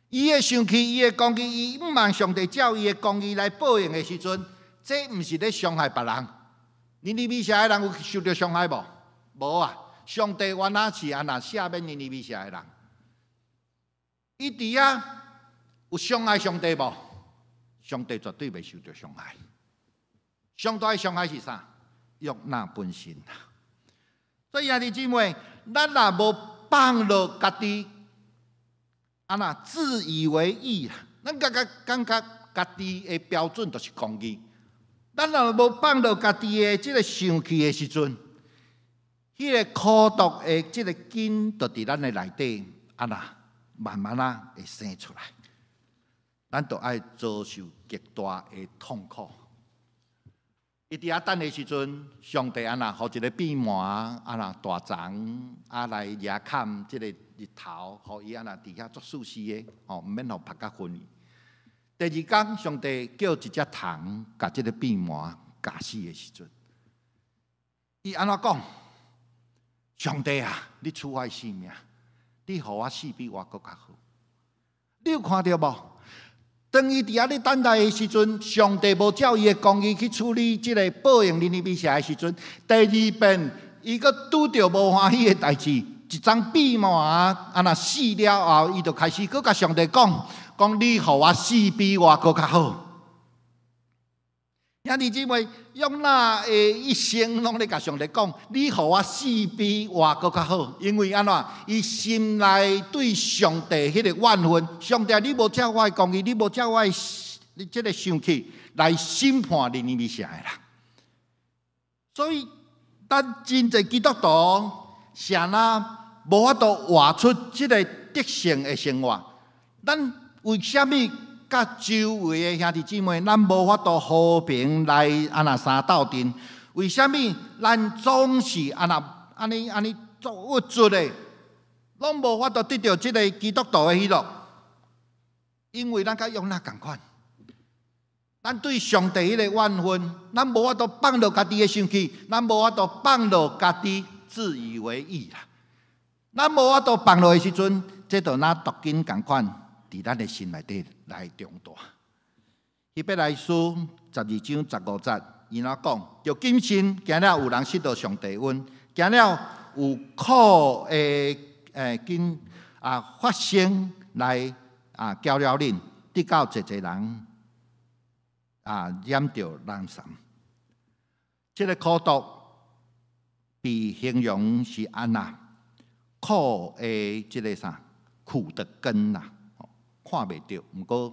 伊會生氣，伊會公義，伊毋望上帝照伊的公義來報應的時陣，這毋是咧傷害別人。尼尼微城的人有受著傷害無？無啊！上帝原來是按怎赦免尼尼微城的人？伊佇遐有傷害上帝無？上帝絕對袂受著傷害。上大的傷害是啥？約拿本身啊！所以兄弟姊妹，咱若無放落家己，按怎自以為義啊？咱感覺感覺家己的標準就是公義。咱若無放落家己的這个生氣的時陣，彼个苦毒的這个根，就佇咱的內底，按怎慢慢仔會生出來。咱就愛遭受極大的痛苦。伊佇遐等的時陣，上帝按怎，予一个變鰻按怎大蟲啊來掠崁這个日頭，予伊按怎佇遐足舒適的，吼，毋免予曝甲昏去。第二工，上帝叫一隻蟲共這个變鰻咬死的時陣，伊按怎講？上帝啊，你取我的性命，你予我死比活閣較好。你有看著無？當伊佇遐咧等待的時陣，上帝無照伊的公義去處理這个報應尼尼微城的時陣，第二遍伊閣拄著無歡喜的代誌，一張變鰻按怎死了後，伊就開始閣共上帝講，講你予我死比我閣較好。兄弟姊妹，約拿的一生攏咧共上帝講，你予我死比活閣較好，因為按怎？伊心內對上帝彼個怨恨，上帝你無照我的公義，你無照我的你這個生氣來審判尼尼微城的人。所以，咱真濟基督徒啥若無法度活出這個得勝的生活。咱為啥物佮周圍的兄弟姊妹，咱無法度和平來按怎相鬥陣？為啥物咱總是按怎按呢按呢做鬱卒的，攏無法度得著這個基督徒的喜樂？因為咱佮約拿仝款，咱對上帝彼個怨恨，咱無法度放落家己的生氣，咱無法度放落家己自以為義啦。咱無法度放落的時陣，這就若毒根仝款，佇咱的心內底來長大。希伯來書12章15節，伊怎講？著謹慎，驚了有人失落上帝恩，驚了有苦的根啊發生來啊攪擾恁，直到濟濟人啊染著懶散。這個苦毒被形容是按怎？苦的這個啥？苦的根啦。看袂著，毋過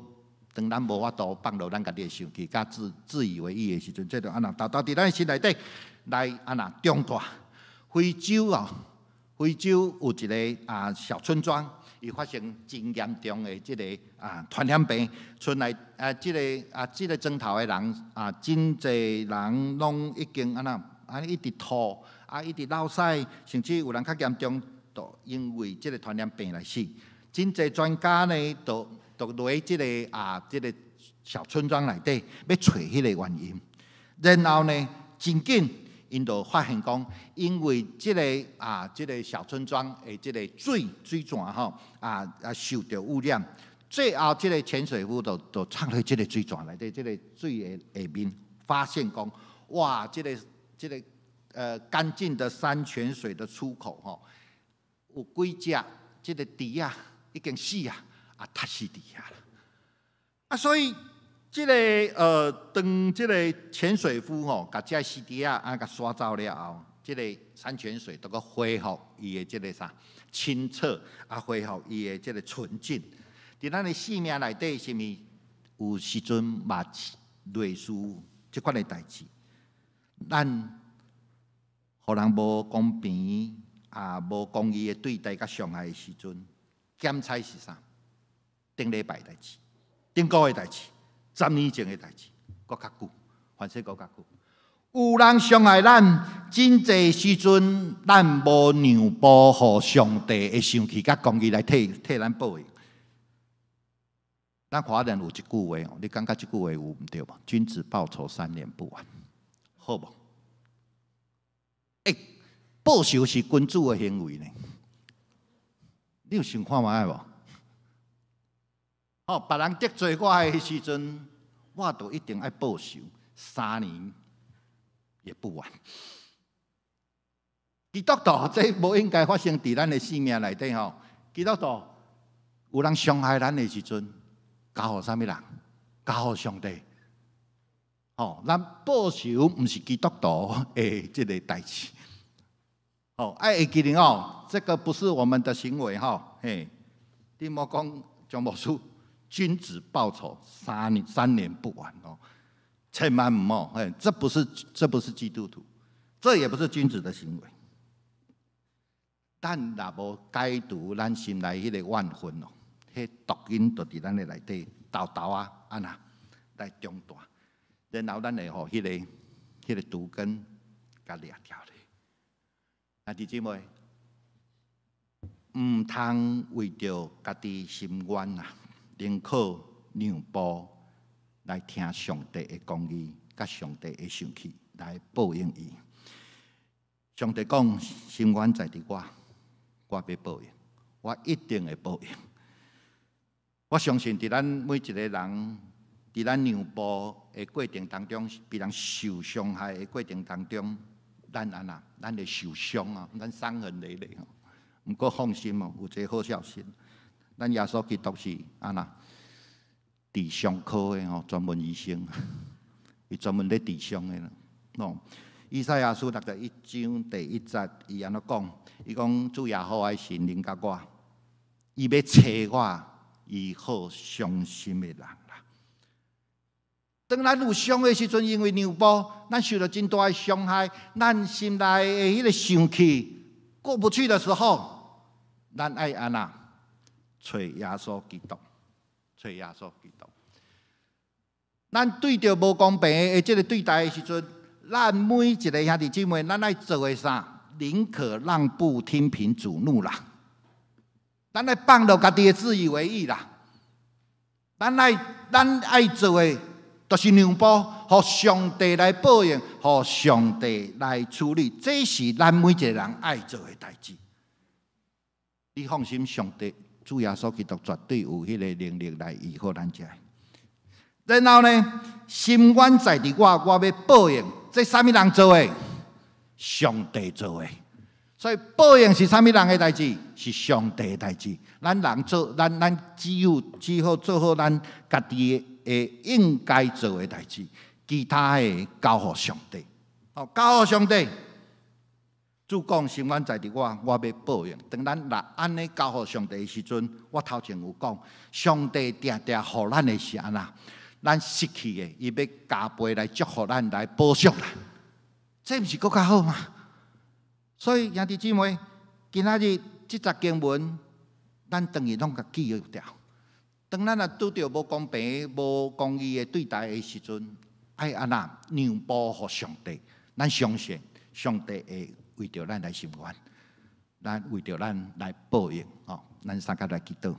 當咱無法度放落咱家己的生氣，佮自以為義的時陣，這就按怎沓沓佇咱心內底來按怎長大。非洲哦，非洲有一個啊小村莊，伊發生真嚴重的這個啊傳染病，村內啊這個啊這個莊頭的人啊，真濟人攏已經按怎按呢一直吐啊，一直落屎，甚至有人較嚴重，就因為這個傳染病來死。真濟專家呢，就就落這個啊，這個小村莊內底，欲揣彼個原因。然後呢，真緊，𪜶就發現講，因為這個啊，這個小村莊的這個水泉吼啊受著污染，最後這個潛水夫就就插入這個水泉內底，這個水的下面，發現講，哇，這個乾淨的山泉水的出口吼，有幾隻這個豬仔已經死啊，啊，窒死佇遐啦。啊，所以這個當這個潛水夫吼，共這死豬仔啊，共刷走了後，這個山泉水就閣恢復伊的這個啥清澈，啊，恢復伊的這個純淨。佇咱的生命內底，是毋是有時陣嘛類似這款的代誌？咱予人無公平啊，無公義的對待佮傷害的時陣，檢採是啥？頂禮拜代誌，頂個月代誌，10年前的代誌，閣較久，凡勢閣較久。有人傷害咱，真濟時陣咱無讓步，予上帝的生氣佮公義來替咱報應。咱華人有一句話，你感覺這句話有毋對無？君子報仇三年不晚，好無？欸，報仇是君子的行為呢？你有想看覓無？哦，別人得罪我的時陣，我就一定愛報仇，3年也不晚。基督徒這無應該發生佇咱的生命內底吼。基督徒有人傷害咱的時陣，交予啥物人？交予上帝。吼，咱報仇毋是基督徒的這個代誌。哦，愛會記得哦，這個不是我們的行為吼。嘿，你莫講張牧師，君子報仇三年不晚哦，千萬毋好，嘿，這不是基督徒，這也不是君子的行為。咱若無解除咱心內彼個怨恨哦，彼毒因就佇咱的內底沓沓仔按怎來長大，然後咱會予彼個毒根共掠掉咧。兄弟姊妹，毋通為著家己心願啊，寧可讓步來聽上帝的公義，佮上帝的生氣來報應伊。上帝講：深淵在佇我，我欲報應，我一定會報應。我相信佇咱每一個人，佇咱讓步的過程當中，被人受傷害的過程當中，咱按怎，咱會受傷啊，咱傷痕累累。毋過放心哦，有一個好消息，咱耶穌基督是按怎？治伤科的吼，专门医生，伊专门咧治伤的啦。喏，以赛亚书61章第1节，伊按怎讲？伊讲主耶和华的神灵佮我，伊欲揣我医好伤心的人啦。當咱有傷的時陣，因為讓步，咱受著真大的傷害，咱心內的彼个生氣過不去的時候，咱愛按怎？揣耶穌基督，揣耶穌基督。咱對著無公平的這个對待的時陣，咱每一个兄弟姊妹，咱愛做的啥？寧可讓步，聽憑主怒啦。咱愛放落家己的自以為義啦。咱愛做的，就是讓步，予上帝來報應，予上帝來處理，這是咱每一个人愛做的代誌。你放心，上帝主耶穌基督絕對有彼個能力來醫好咱遮。然後呢，伸冤在佇我，我欲報應，這啥物人做的？上帝做的。所以報應是啥物人的代誌？是上帝的代誌。咱人做，咱只有只好做好咱家己的應該做的代誌，其他的交予上帝。哦，交予上帝。主講伸冤在佇我，我欲報應。當咱若按呢交予上帝的時陣，我頭前有講，上帝定定予咱的是按怎？咱失去的，伊欲加倍來祝福咱，來補償咱。這毋是閣較好嗎？所以兄弟姊妹，今仔日這節經文，咱轉去攏共記著。當咱若拄著無公平、無公義的對待的時陣，愛按怎讓步予上帝？咱相信上帝會為著咱來伸冤，咱為著咱來報應。哦，咱三個來祈禱。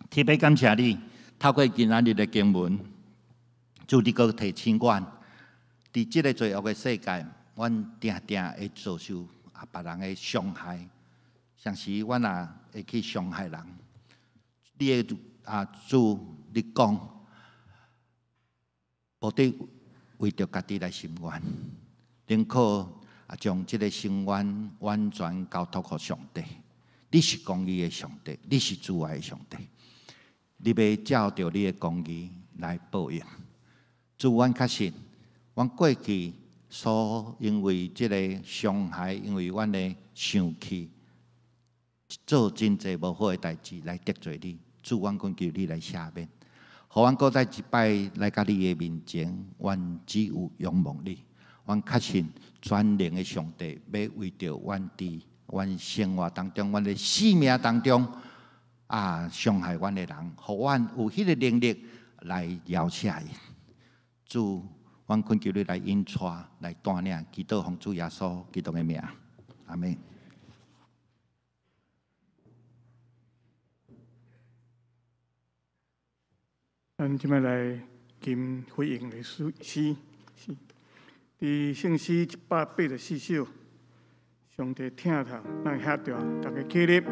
特別感謝你，透過今仔日的經文，主你閣提醒阮，佇這个罪惡的世界，阮定定會遭受啊別人的傷害，像時阮也會去傷害人。你的啊主，你講，無得為著家己來伸冤，寧可啊將這个伸冤完全交託予上帝。你是公義的上帝，你是慈愛的上帝，你欲照著你的公義來報應。主，阮確信，阮過去所因為這个傷害，因為阮的生氣，做真濟無好的代誌來得罪你。主，阮懇求你來赦免，予阮閣再一擺來到你的面前，阮只有仰望你。阮確信全能的上帝欲為著阮佇阮生活當中、阮的生命當中啊傷害阮的人，予阮有彼个能力來饒赦𪜶。主，阮懇求你來引帶、來帶領，祈禱奉主耶穌基督的名，阿們。咱這擺來吟回應的詩，佇聖詩184首，上帝疼痛，咱遐著，大家起立。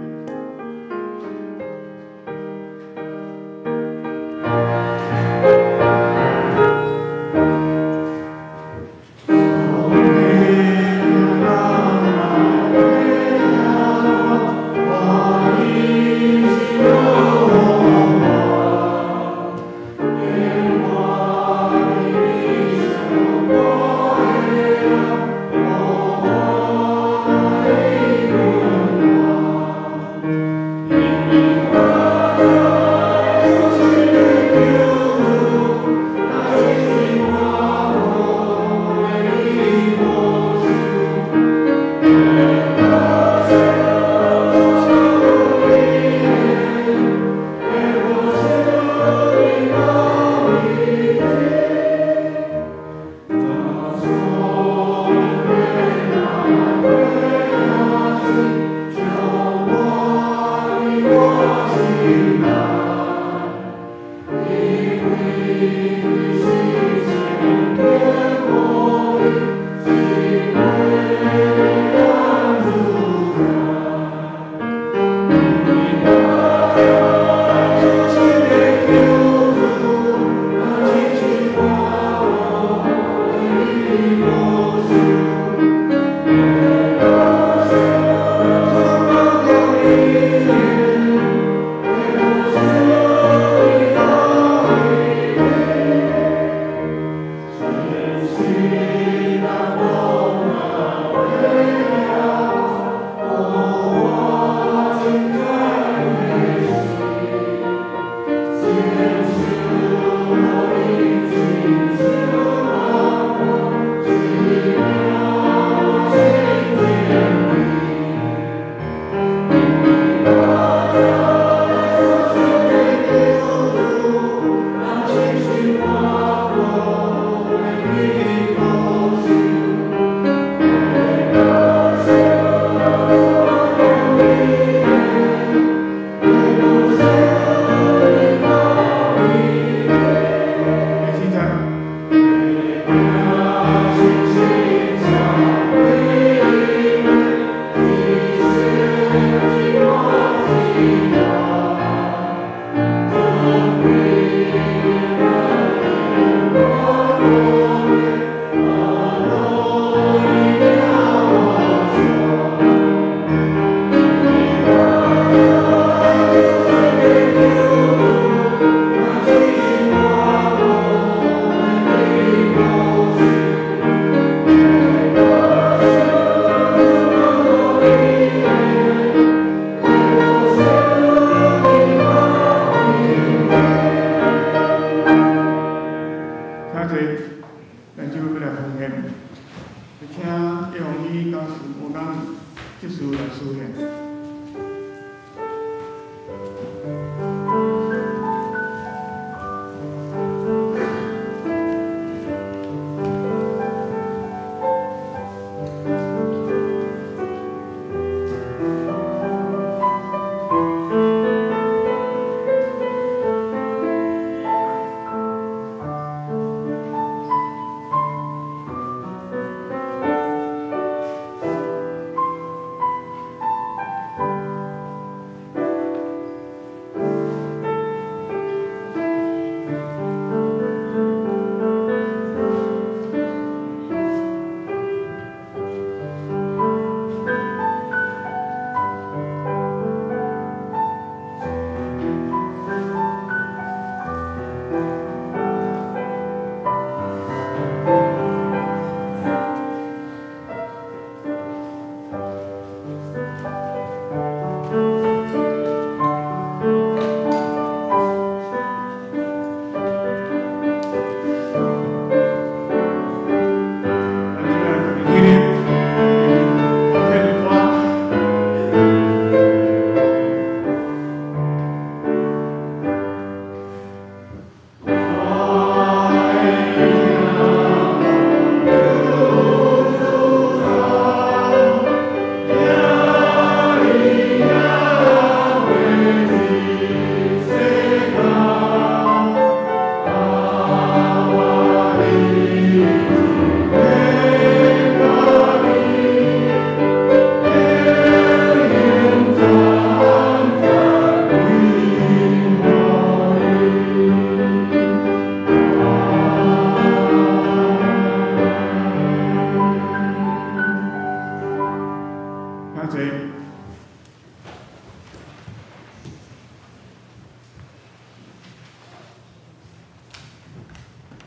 主來賜獻。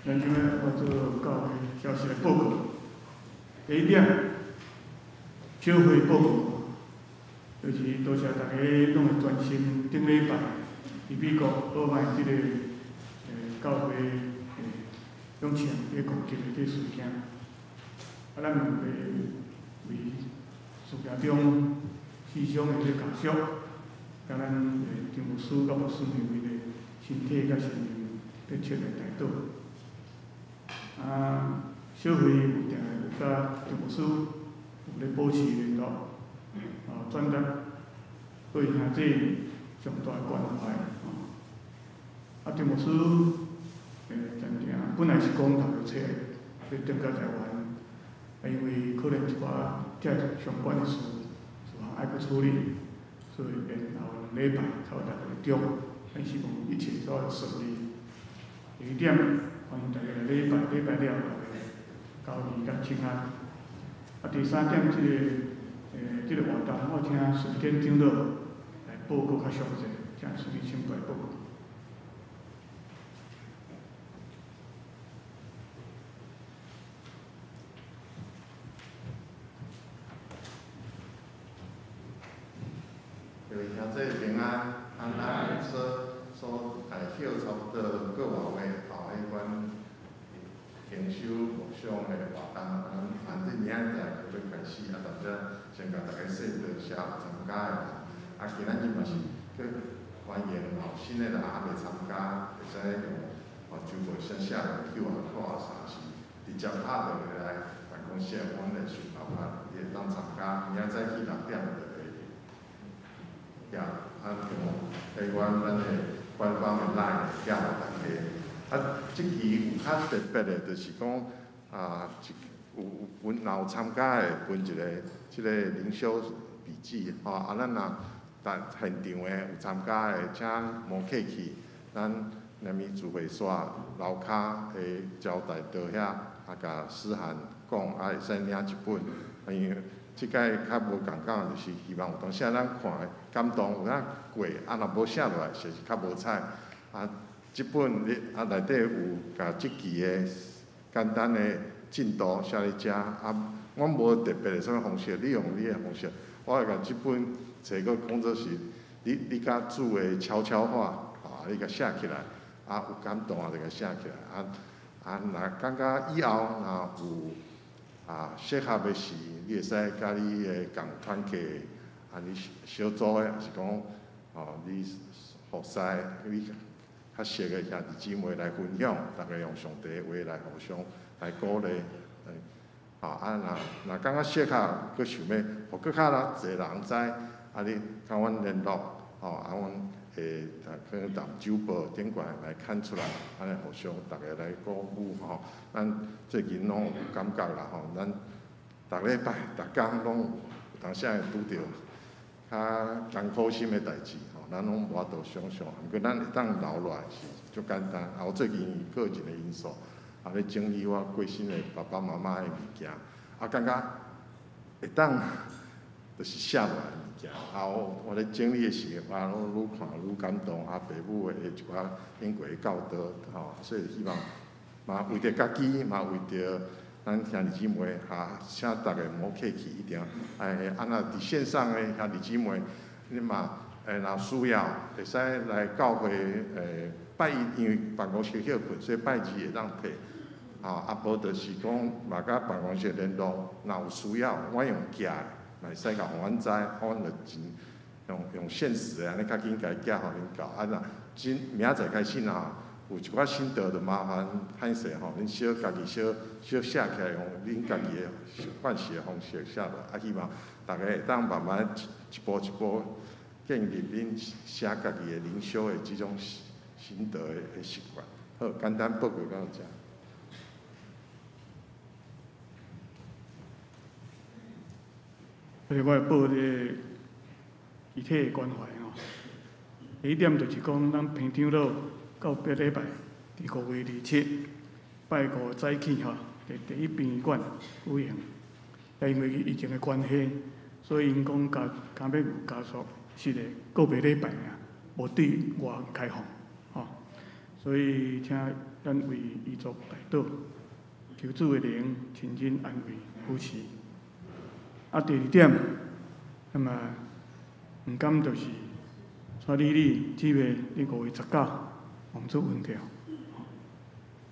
咱這擺我做教會消息的報告。第一點，小會報告，就是多謝大家攏會專心頂禮拜佇美國奧麥這個教會用錢來攻擊的這個事件。啊，咱嘛會為事件中死傷的這家屬，佮咱張牧師佮牧師娘的身體佮心靈熱切來代禱。啊，小會有定有佮張牧師有咧保持聯絡，啊，轉達對兄弟上大的關懷。啊，張牧師前定本來是講頭日冊欲轉到台灣，啊，因為可能一寡遮相關的事事項愛閣處理，所以延後兩禮拜才有來中，咱希望一切都會順利。第二點，歡迎大家來禮拜，禮拜了後交誼佮請安。啊，第三點，這個活動，我請順天長老來報告較詳細，請順天請過來報告。各位兄弟平安，啊，咱所休差不多個外月後，彼款靈修牧想的活動，啊，咱反正明仔載就欲開始，啊，但這先共大家說多謝有參加的人，啊，今仔日嘛是閣歡迎吼新的人猶未參加，會使用吼周末寫寫落 QR code 啥是直接拍落來辦公室，阮會想辦法會當參加，明仔載起6點就會寄啊，用台灣咱的官方的 LINE 寄予大家。啊，這期有較特別的，就是講啊，有分若有參加的，分一個這個靈修筆記吼。啊，咱若現場的有參加的，請無客氣，咱連咪聚會所樓跤的招待桌遐，啊，共思涵講，啊，會使領一本，因為這擺較無仝款，就是希望有當時咱看的感動有影過，啊，若無寫落來，實是較無彩。啊，這本你啊內底有共這期的簡單的進度寫佇遮，啊，阮無特別的啥物方式，你用你的方式。我會共這本揣閣講做是你佮主的悄悄話，啊，你共寫起來，啊，有感動啊，就共寫起來，啊，若感覺以後若有啊，適合的時，你會使佮你的仝團契，啊，你小組的，抑是講，吼，你服侍你較熟的兄弟姊妹來分享，逐家用上帝的話來互相來鼓勵。吼，啊，若若感覺適合，閣想欲，予閣較啦濟人知，啊，你共阮聯絡，吼，啊，阮會可能佇週報頂懸來刊出來，按呢互相逐家來鼓舞吼。咱最近攏有感覺啦吼，咱逐禮拜、逐工攏有當時會拄著較艱苦心的代誌吼，咱攏無法度想像，毋過咱會當留落來是足簡單。啊，我最近個人的因素，啊，咧整理我過身的爸爸媽媽的物件，啊，感覺會當就是寫落來物件。啊，我咧整理的時，我攏愈看愈感動。啊，爸母的一寡經過的教導，吼，所以希望嘛為著家己，嘛為著咱兄弟姊妹，哈，請逐家毋好客氣，一定哎，啊，若佇線上的兄弟姊妹，你嘛，若需要會使來教會，拜一因為辦公室歇睏，所以拜二會當提。啊，無就是講嘛，佮辦公室聯絡，若有需要，阮用寄的，嘛會使共予阮知，阮就真用用現實的按呢較緊共寄予恁到。啊，若真明仔載開始若有一寡心得，就麻煩歹勢吼，恁小家己小小寫起來，用恁家己的慣勢的方式寫落。啊，希望逐家會當慢慢一步一步建立恁寫家己的靈修的這種心得的習慣。好，簡單報告到遮。所以我會報這個具體的關懷吼。第一點就是講，咱平長老到八禮拜，佇5月27，拜五早起吼，佇第一殯儀館舉行。但因為疫情的關係，所以𪜶講加敢欲有家屬是個個別禮拜爾，無對外開放，吼。所以請咱為遺族代禱，求主的靈親近安慰扶持。啊，第二點，那麼毋甘就是蔡麗麗姊妹佇5月19王主溫掉，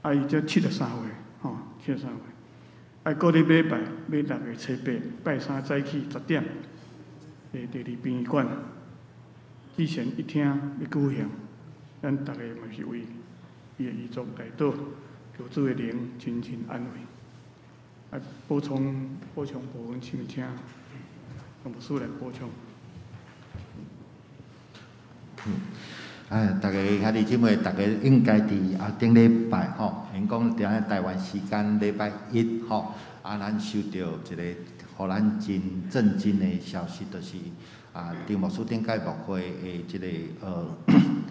啊，伊才73歲，吼，73歲。啊，過禮拜拜，欲6月初8拜三早起10點，佇第二殯儀館之前一廳欲舉行，咱逐家嘛是為伊的遺族代禱，求主的靈親近安慰。啊，補充補充部分，請請牧師來補充。哎，逐家兄弟姊妹，逐家應該佇啊頂禮拜吼，因講佇台灣時間禮拜一吼，啊，咱收著一個予咱真震驚的消息，就是啊，張牧師頂屆牧會的這個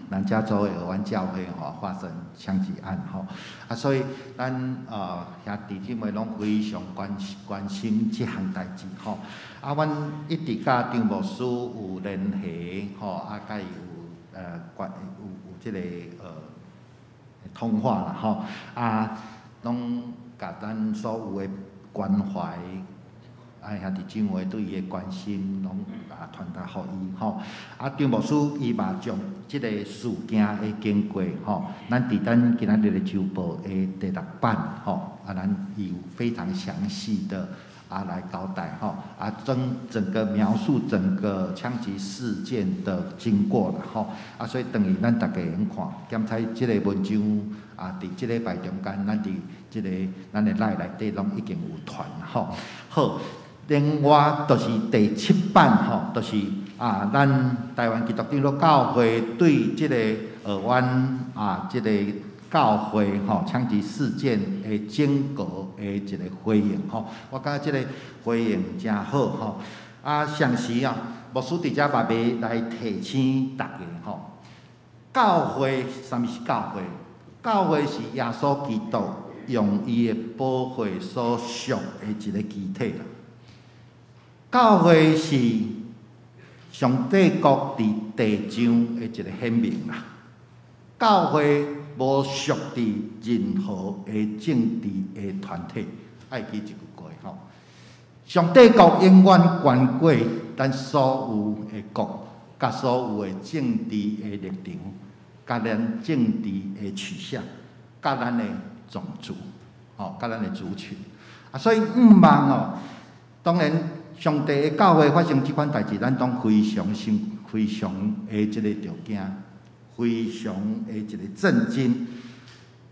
南加州的爾灣教會吼發生槍擊案吼，啊，所以咱兄弟姊妹攏非常關關心這項代誌吼，啊，阮一直佮張牧師有聯繫吼，啊，佮伊有關有有這個通話啦吼，啊，攏共咱所有的關懷。啊，兄弟姊妹對伊的關心，攏啊傳達予伊吼。啊，張牧師伊嘛將這個事件的經過吼，咱佇咱今仔日的週報的第六版吼，啊，咱有非常詳細的啊來交代吼，啊，整整個描述整個槍擊事件的經過啦吼。啊，所以等於咱逐家會用看，檢採這個文章啊，佇這禮拜中間，咱佇這個咱的 LINE 內底攏已經有傳吼。好。另外，就是第七版吼，就是啊，咱台灣基督長老教會對這個爾灣啊，這個教會吼槍擊事件的整個的一個回應吼，我感覺這個回應誠好吼。啊，同時啊，牧師佇遮嘛欲來提醒大家吼，教會啥物是教會？教會是耶穌基督用伊的寶血所贖的一個肢體啦。教會是上帝國佇地上的一個顯明啦。教會無屬佇任何的政治的團體，愛記這句話吼。上帝國永遠懸過咱所有的國，佮所有的政治的立場，佮咱政治的取向，佮咱的種族，吼，佮咱的族群。啊，所以毋望哦，當然上帝的教會發生這款代誌，咱攏非常心、非常的這個著驚，非常的一個震驚。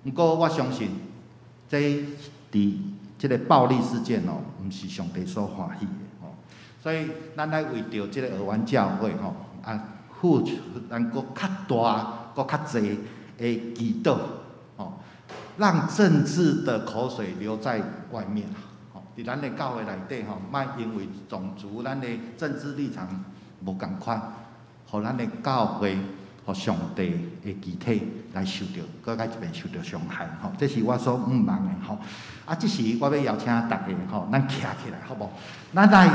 毋過我相信，這佇這個暴力事件哦，毋是上帝所歡喜的吼。所以咱愛為著這個爾灣教會吼，啊，付出咱閣較大、閣較濟的祈禱吼，讓政治的口水留在外面。吼，佇咱的教會內底吼，莫因為種族、咱的政治立場無仝款，予咱的教會、予上帝的肢體來受著，閣較一遍受著傷害吼。這是我所向望的吼。啊，這時我欲邀請大家吼，咱徛起來好無？咱來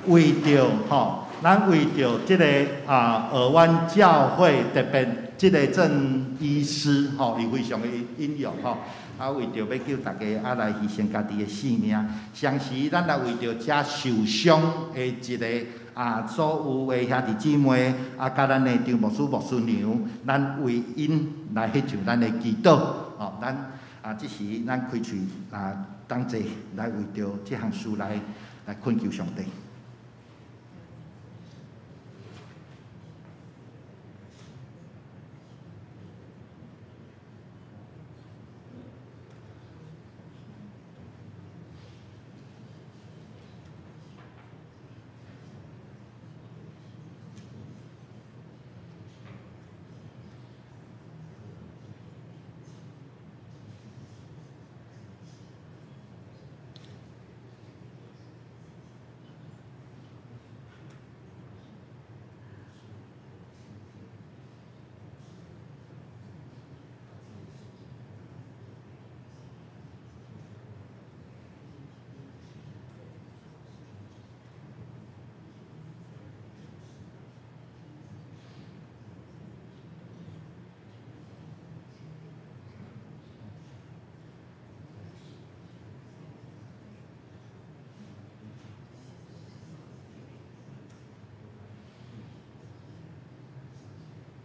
為著吼，咱為著這个啊，爾灣教會特別這个鄭醫師吼，伊非常的英勇吼。啊，為著欲救大家啊，來犧牲家己的性命。同時，咱來為著遮受傷的一个啊，所有的兄弟姊妹啊，佮咱的張牧師、牧師娘，咱為𪜶來彼上咱的祈禱。吼，咱啊，這時咱開喙啊，同齊來為著這項事來懇求上帝。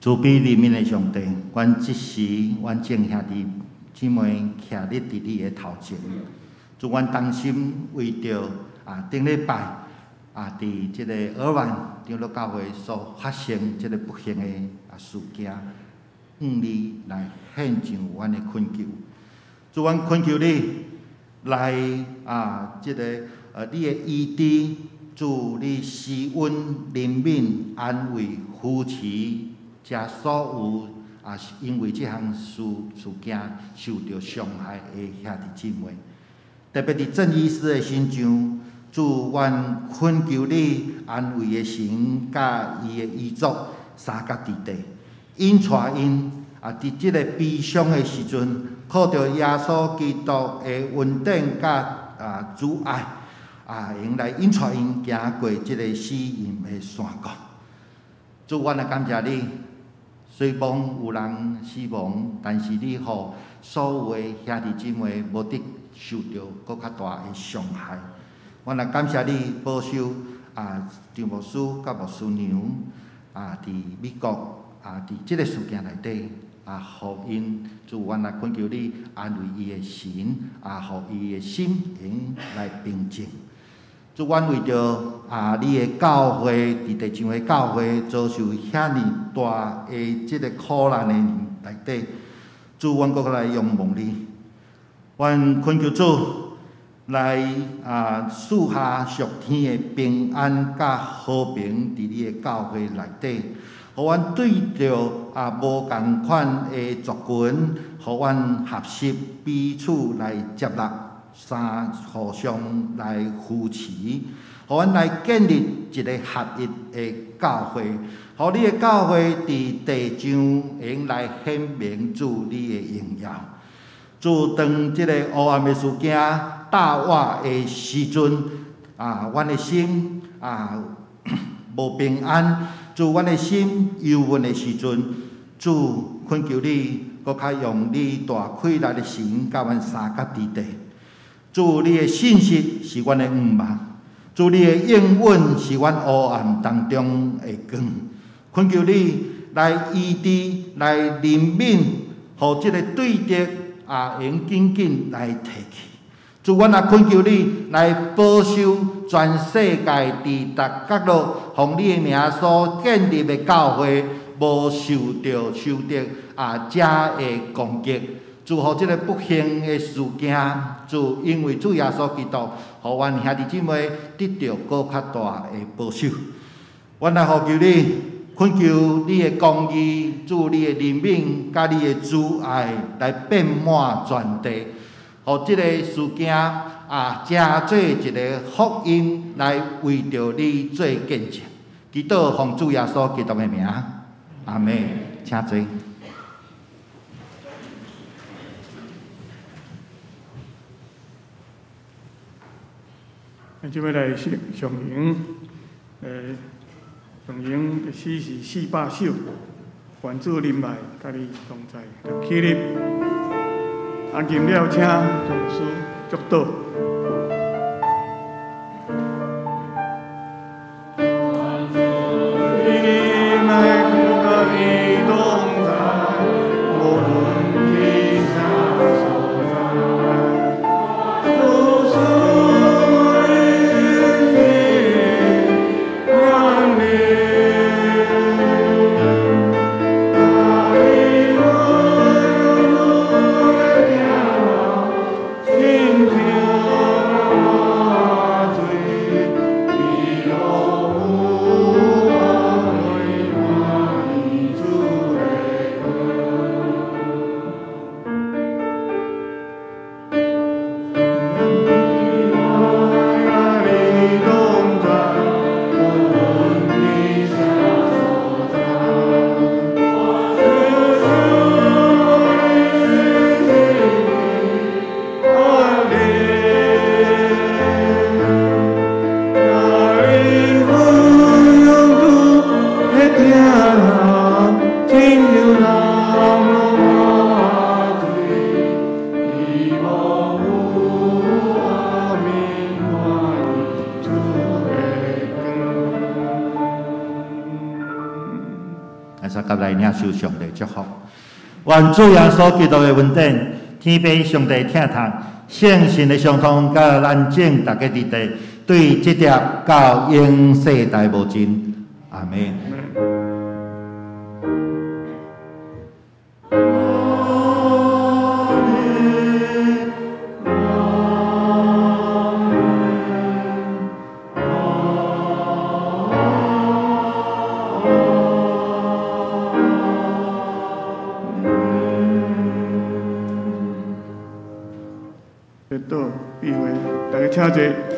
慈悲憐憫的上帝，阮這時，阮眾兄弟姊妹徛立佇你的頭前，主，阮同心為著啊，頂禮拜啊，佇這個爾灣長老教會所發生這個不幸的啊事件，向你來獻上阮的懇求。主，阮懇求你來啊，這個你的醫治，主你施恩憐憫安慰扶持。遮所有啊，因為這項事件受著傷害的兄弟姊妹，特別佇鄭醫師的身上，主，阮懇求你安慰的神，佮伊的遺族相佮佇地，引帶𪜶啊，佇這個悲傷的時陣，靠著耶穌基督的恩典佮啊主愛啊，會來引帶𪜶行過這個死蔭的山谷。主，阮來感謝你。雖罔有人死亡，但是你予所有的兄弟姊妹無得受著閣較大的傷害。阮來感謝你保守啊，張牧師佮牧師娘啊，佇美國啊，佇這个事件內底啊，予𪜶主，阮來懇求你安慰伊的神啊，予伊的心靈來平靜。主，阮為著啊，你的教會佇地上的教會遭受遐爾大的這個苦難的內底，主，阮閣來仰望你，阮懇求主來啊，賜下屬天的平安佮和平佇你的教會內底，予阮對著啊無仝款的族群，予阮學習彼此來接納。三互相來扶持，予阮來建立一個合一的教會，予你的教會佇地上會用來顯明主你的榮耀。主，當這個黑暗的事件罩我的時陣，啊，阮的心啊無平安；主，阮的心憂悶的時陣，主懇求你，閣較用你大氣力的神，佮阮相佮佇地。主，你的信實是阮的向望；主，你的應允是阮黑暗當中的光。懇求你來醫治、來憐憫，予這個對敵啊，會用緊緊來提去。主，阮也恳求你來保守全世界佇逐角落，奉你的名所建立的教會，無受著仇敵啊遮的攻擊。祝福這个不幸的事件，主因為主耶穌基督，予阮兄弟姊妹得著閣較大的保守。阮來呼求你，懇求你的公義，主你的憐憫，佮你的慈愛來遍滿全地，予這个事件啊，成做一个福音來為著你做見證。祈禱奉主耶穌基督的名，阿們，請坐。這擺來上上迎，上迎詩是400首，願主臨來，佮你同在，起立，啊，吟了請牧師祝禱。受上帝祝福，願主耶穌基督的恩典、天父上帝疼痛、聖神的相通，佮咱眾逐家佇地，對這粒到永世代無盡。阿們。請坐。